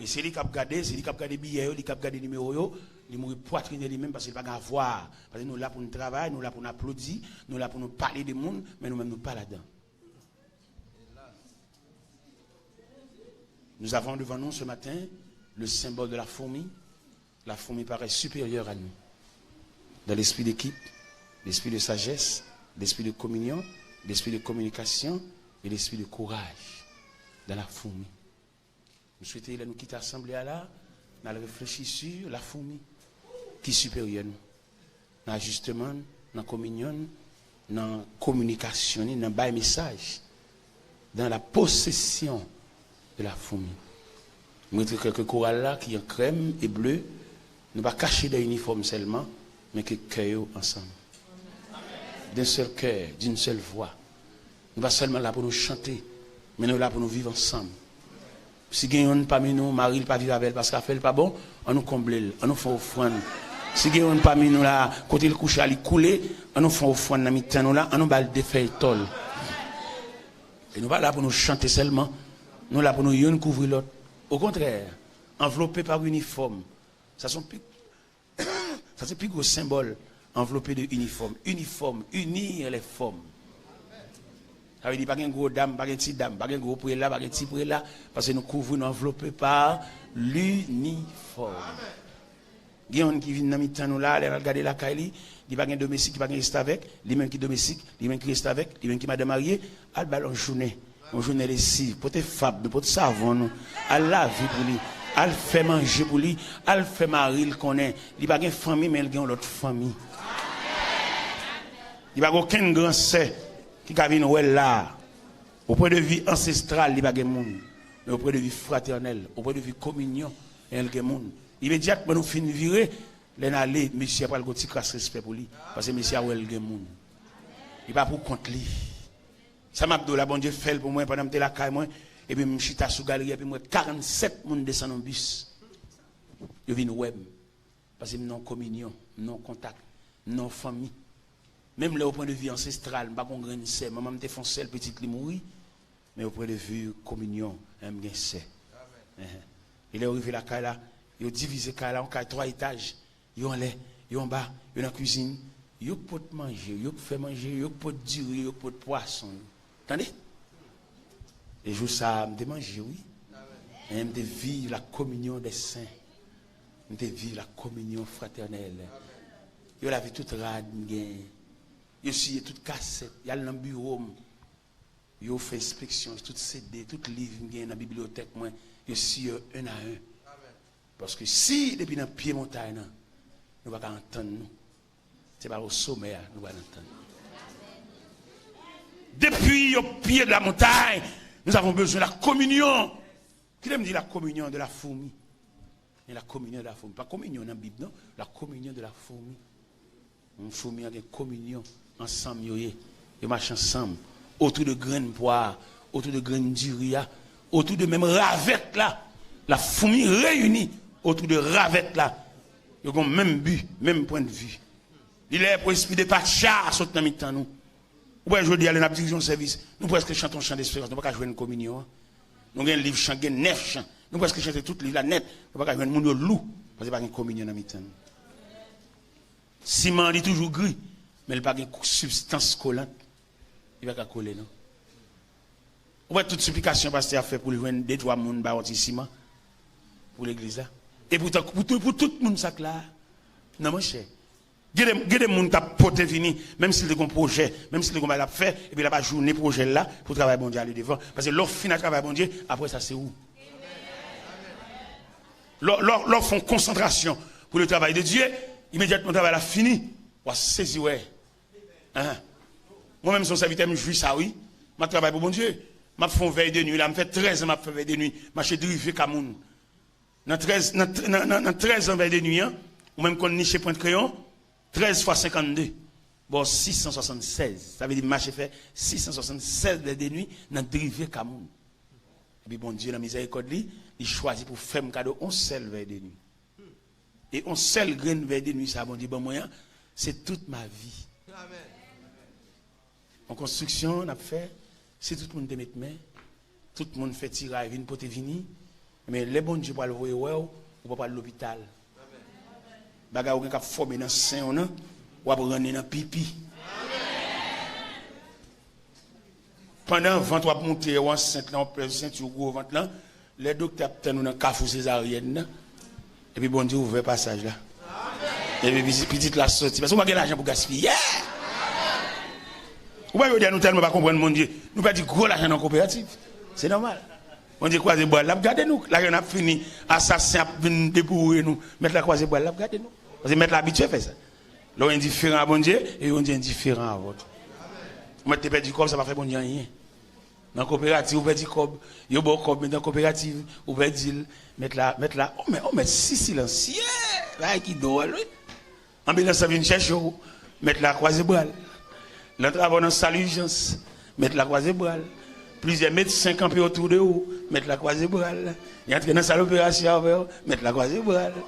E se li k ap gade, se li k ap gade biyè yo, li k ap gade nimewo yo. Li mouri pwatrinè li menm paske li pa gen avwa. Paske nou la pou nou travay, nou la pou nou aplodi, nou la pou nou pale de moun, men nou menm nou pa ladan. Nous avons devant nous ce matin le symbole de la fourmi. La fourmi paraît supérieure à nous. Dans l'esprit d'équipe, l'esprit de sagesse, l'esprit de communion, l'esprit de communication et l'esprit de courage. Dans la fourmi. M swete lè nou kite asanble a la, n al reflechi sou la fourmi ki siperyè nou. Nan ajisteman n, nan kominyon n, nan kominikasyon n, nan bay mesaj, dans la possession de la fourmi. Mwen te kwè ke koral la ki an krèm e ble, nou pa kache dèyè inifòm sèlman, men ke kè yo ansanm. D'un seul cœur, d'une seule voix. Nou pa sèlman la pou nou chante, men nou la pou nou viv ansanm. Si gen yonn pami nou, mari l pa viv avè l paske afè l pa bon, an nou konble l, an nou fè ofrann. Si gen yonn pami nou la, kote l kouche a li koule, an nou fè ofrann nan mitan nou la, an nou ba l de fèy tòl. E nou pa la pou nou chante sèlman, nou la pou nou yonn kouvri lòt. Okontrè, anvlope pa inifòm. Sa se yon pi Sa se pi gwo senbòl anvlope de inifòm. Inifòm, unir les formes. Sa vle di pa gen gwo dam, pa gen ti dam, pa gen gwo prela, pa gen ti prela, paske nou kouvri, nou anvlope pa linifòm. Gen youn ki vin nan mitan nou la, lè n al gade lakay li, li pa gen domestik, li pa gen restavèk, li menm ki domestik, li menm ki restavèk, li menm ki madanm marye, al ba l yon jounen. Yon jounen lesiv, pote fab nou, pote savon nou, al lave pou li, al fè manje pou li, al fè mari l konnen li pa gen fanmi, men l gen yon lòt fanmi. Li pa gen okenn gran sè ki ka vin wè l la. Au point de vue ancestral, li pa gen moun. Men au point de vue fraternel, au point de vue kominyon, men l gen moun. Imedyatman nou fin vire, lè n ale, mesye a pral gen yon ti kras respè pou li, paske mesye a wè l gen moun. Li pa pou kont li. Sa m ap di w la, Bondye fè l pou mwen pandan m te lakay mwen, epi m chita sou galri, epi m wè karannsèt moun desann yon bis. Yo vin wè m. Paske m nan yon kominyon, m nan yon kontak, m nan yon fanmi. Menm lè au point de vue ancestral, m pa gen yon grenn sè, manman m te fè yon sèl pitit, li mouri. Men au point de vue kominyon, en, m gen sè. Enhen. E lè yo rive lakay la, yo divize kay la, yon kay twa etaj. Yo anlè, yo anba, yo nan kwizin. Yo k pot manje, yo k fè manje, yo k pot diri, yo k pot pwason yo. Tande? E jou sa a, m te manje, wi. E m te viv la communion des saints. M te viv la communion fraternelle. Yo lave tout rad m genyen. Yo siye tout kasèt. Y al nan biwo m. Yo fè enspeksyon, tout C D, tout liv m genyen nan bibliyotèk mwen, yo siye yo un à un. Paske si depi nan pye montay nan, nou pa ka antann nou, se pa o somè a nou pral antann nou. Depuis au pied de la montagne, nous avons besoin de la communion. Kite m di la communion de la fourmi. Men la communion de la fourmi. Pa kominyon nan Bib, non. La communion de la fourmi. Yon foumi an gen kominyon. Ansanm yo ye. Yo mache ansanm. Otou de grenn pwa a, otou de grenn diri a, otou de menm ravèt la. La fourmi réunie autour de ravèt la. Yo gen menm bi, menm pwennvi. Li lè pou espri de patcha sot nan mitan nou. Ou wè jodi a, lè n ap dirije yon sèvis, nou prèske chante yon chan desperans, nou pa ka jwenn kominyon an. Nou gen liv chan, gen nèf chan. Nou prèske chante tout liv la nèt, nou pa ka jwenn, moun yo lou, paske pa gen kominyon nan mitan nou. Siman an, li toujou gri, men li pa gen kou-, sibstans kolant. Li pa ka kole, non. Ou wè tout siplikasyon pastè a fè pou l jwenn de twa moun ba yon ti siman pou legliz la. E poutan, pou tout, pou tout moun sa k la, non, monchè. Gen de, gen de moun k ap pote vini, menm si l te gen yon pwojè, menm si l te gen yon bagay l ap fè, epi l ap ajounen pwojè l la pou travay Bondye ale devan. Paske lè w fin ak travay Bondye, apre sa se ou. Lè, lè, lè w fè yon konsantrasyon pour le travail de Dieu, Imedyatman travay la fini, w a sezi wè. Ahan. Mwen menm se yon sèvitè, m jwi sa wi. M ap travay pou Bondye. M ap fè yon vèy de nwi la, m fè trèz an m ap fè vèy de nwi, mache drive ka moun. Nan trèz, nan, nan, nan, nan trèz an vèy de nwi an, ou menm konn niche pwent kreyon, trèz fwa senkannde, ba w sis san swasannsèz. Sa vle di m mache fè sis san swasannsèz vèy de nwi nan drive ka moun. Epi Bondye nan mizèrikòd li, li chwazi pou fè m kado yon sèl vèy de nwi. E yon sèl grenn vèy de nwi sa Bondye ban mwen an, se tout ma vi. Yon konstriksyon n ap fè, si tout moun te met men, tout moun fè tiray vin pote vini, men lè Bondye pral voye wè w, ou pa pral lopital. Bagay ou gen k ap fòme nan sen w nan, w ap rannen nan pipi. Pandan vant w ap moute, w ansent lan, w pèse senti w gwo vant lan, lè doktè ap tann ou nan kafou sezaryèn nan, epi Bondye ouvè pasaj la. Epi pitit, pitit la soti. Paske ou pa gen lajan pou gaspiye. Ou pa jodi a nou tèlman pa konprann Bondye. Nou pèdi gwo lajan nan koperativ. Se nòmal. Bondye kwaze bra l, l ap gade nou. Lajan n ap fini, asasen ap vin deboure nou. Mèt la kwaze bra l, l ap gade nou. Paske mèt la abitye fè sa. Lè w endiferan a Bondye, e Bondye endiferan avè w tou. Ou mèt te pèdi kòb, sa pa fè Bondye anyen. Nan koperativ, ou pèdi kòb, yo ba w kòb, men nan koperativ, ou pèdi l. Mèt la, mèt la, o mèt, o mèt si silansye, bagay ki dwòl, wi. Anbilans lan vin chèche w, mèt la kwaze bra l. Nan travay w nan sal ijans, mèt la kwaze bra l. Plizyè medsen kanpe otou de ou, mèt la kwaze bra l. Li antre nan sal operasyon avè w, mèt la kwaze bra l.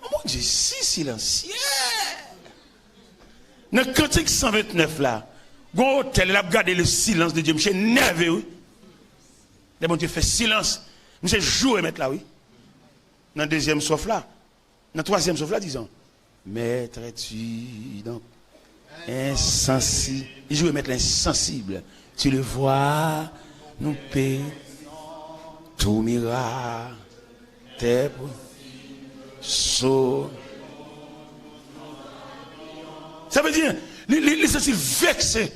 Bondye si silansye. Nan Kantik san ventnèf la, gon otè, l ap gade le silence de Dieu. Misye nève, wi. Lè Bondye fè silans, misye joure mèt la, wi. Nan dezyèm swaf la, nan twazyèm swaf la, dizon, Maître, tu donc insensible. Li joure mèt la, insensible. Tu le vois, nous payons tout miracle. Tè pou so. Sa vle di, li, li, li santi l vekse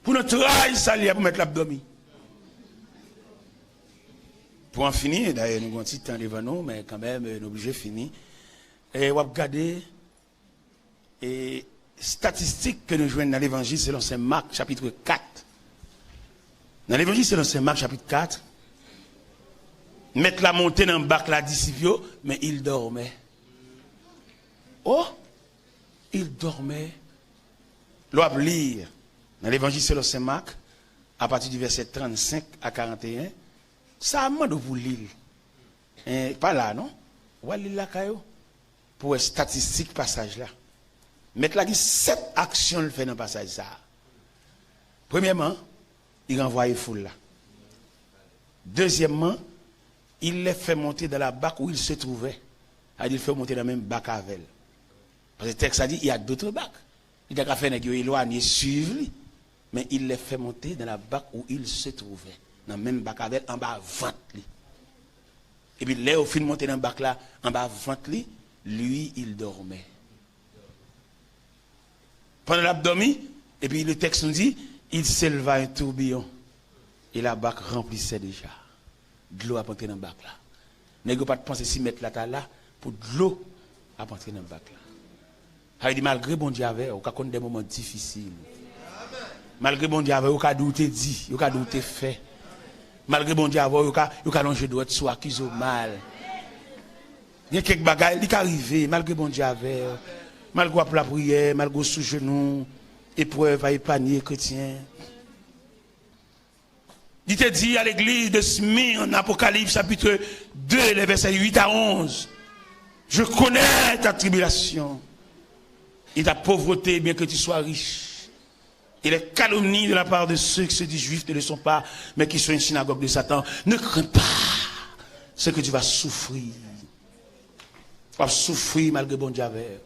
pou nan tray sa li a pou mèt la ap dòmi. Pou an fini, dayè nou gon ti tan devan nou, men kanmenm, nou oblije fini. E w ap gade, e statistik ke nou jwenn nan Levanjil selon Sen Mak, chapit kat. Nan Levanjil selon Sen Mak, chapit kat, mèt la monte nan bak la, disip yo, men il dormait. Oh, il dormait. Lè w ap li nan Levanjil selon Sen Mak, apati di vèsè trannsenk a karanteyen, sa a mande w pou li l. En, pa la, non? W al li l lakay ou. Pou wè statistik pasaj la. Mèt la gen sèt aksyon l fè nan pasaj sa a. Premyèman, li ranvwaye foul la. Dezyèmman, il les fait monter dans la barque où il se trouvait. Sa vle di l fè yo monte nan menm bak avè l. Paske tèks la di, il y a d'autres barques. Li ta ka fè nèg yo elwanye swiv li. Men il les fait monter dans la barque où il se trouvait. Nan menm bak avè l, anba vant li. Epi lè yo fin monte nan bak la, anba vant li, lui, il dormait. Pandan l ap dòmi, epi le tèks nou di, il s'éleva un tourbillon, et la barque remplissait déjà. Dlo ap antre nan bak la. Nèg yo pa t panse si mèt la ta la pou dlo ap antre nan bak la. Sa vle di, malgre Bondye avè w, ou ka konn de moman difisil. Malgre Bondye avè w, yo ka di w te di, yo ka di w te fè. Malgre Bondye avè w, yo ka, yo ka lonje dwèt sou w, akize w mal. Gen kèk bagay, li ka rive, malgre Bondye avè w. Malgre w ap lapriyè, malgre w sou jenou, eprèv pa epanye kretyen. Li te di a legliz de Smyrne, Apokalips, chapitre deux, les versets huit à onze, Je connais ta tribulation et ta pauvreté, bien que tu sois riche, et les calomnies de la part de ceux qui se disent juifs ne le sont pas, mais qui sont une synagogue de Satan. Ne crains pas ce que tu vas souffrir. W ap soufri malgre Bondye avè w.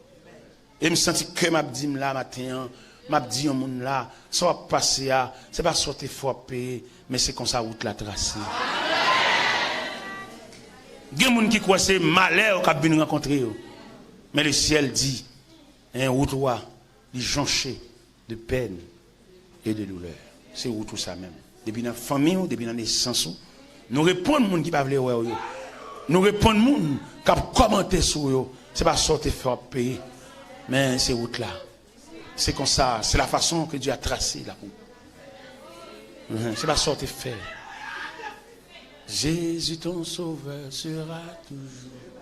E m santi kè m ap di m la maten an, m ap di yon moun la, sa w ap pase a, se pa sa w te fè w ap peye, men se konsa wout la trase. Gen moun ki kwè se malè k ap vin rankontre yo. Men lesyèl di, en, wout ou a, li jonche de pèn e de doulè. Se wout ou sa menm. Depi nan fanmi w, depi nan nesans ou, nou reponn moun ki pa vle wè w yo. Nou reponn moun k ap kòmante sou w yo. Se pa sa w te fè w ap peye, men se wout la. Se konsa, c'est la façon que Dieu a tracé la route. Mhm. Se pa sa w te fè. Jésus ton sauveur sera toujours.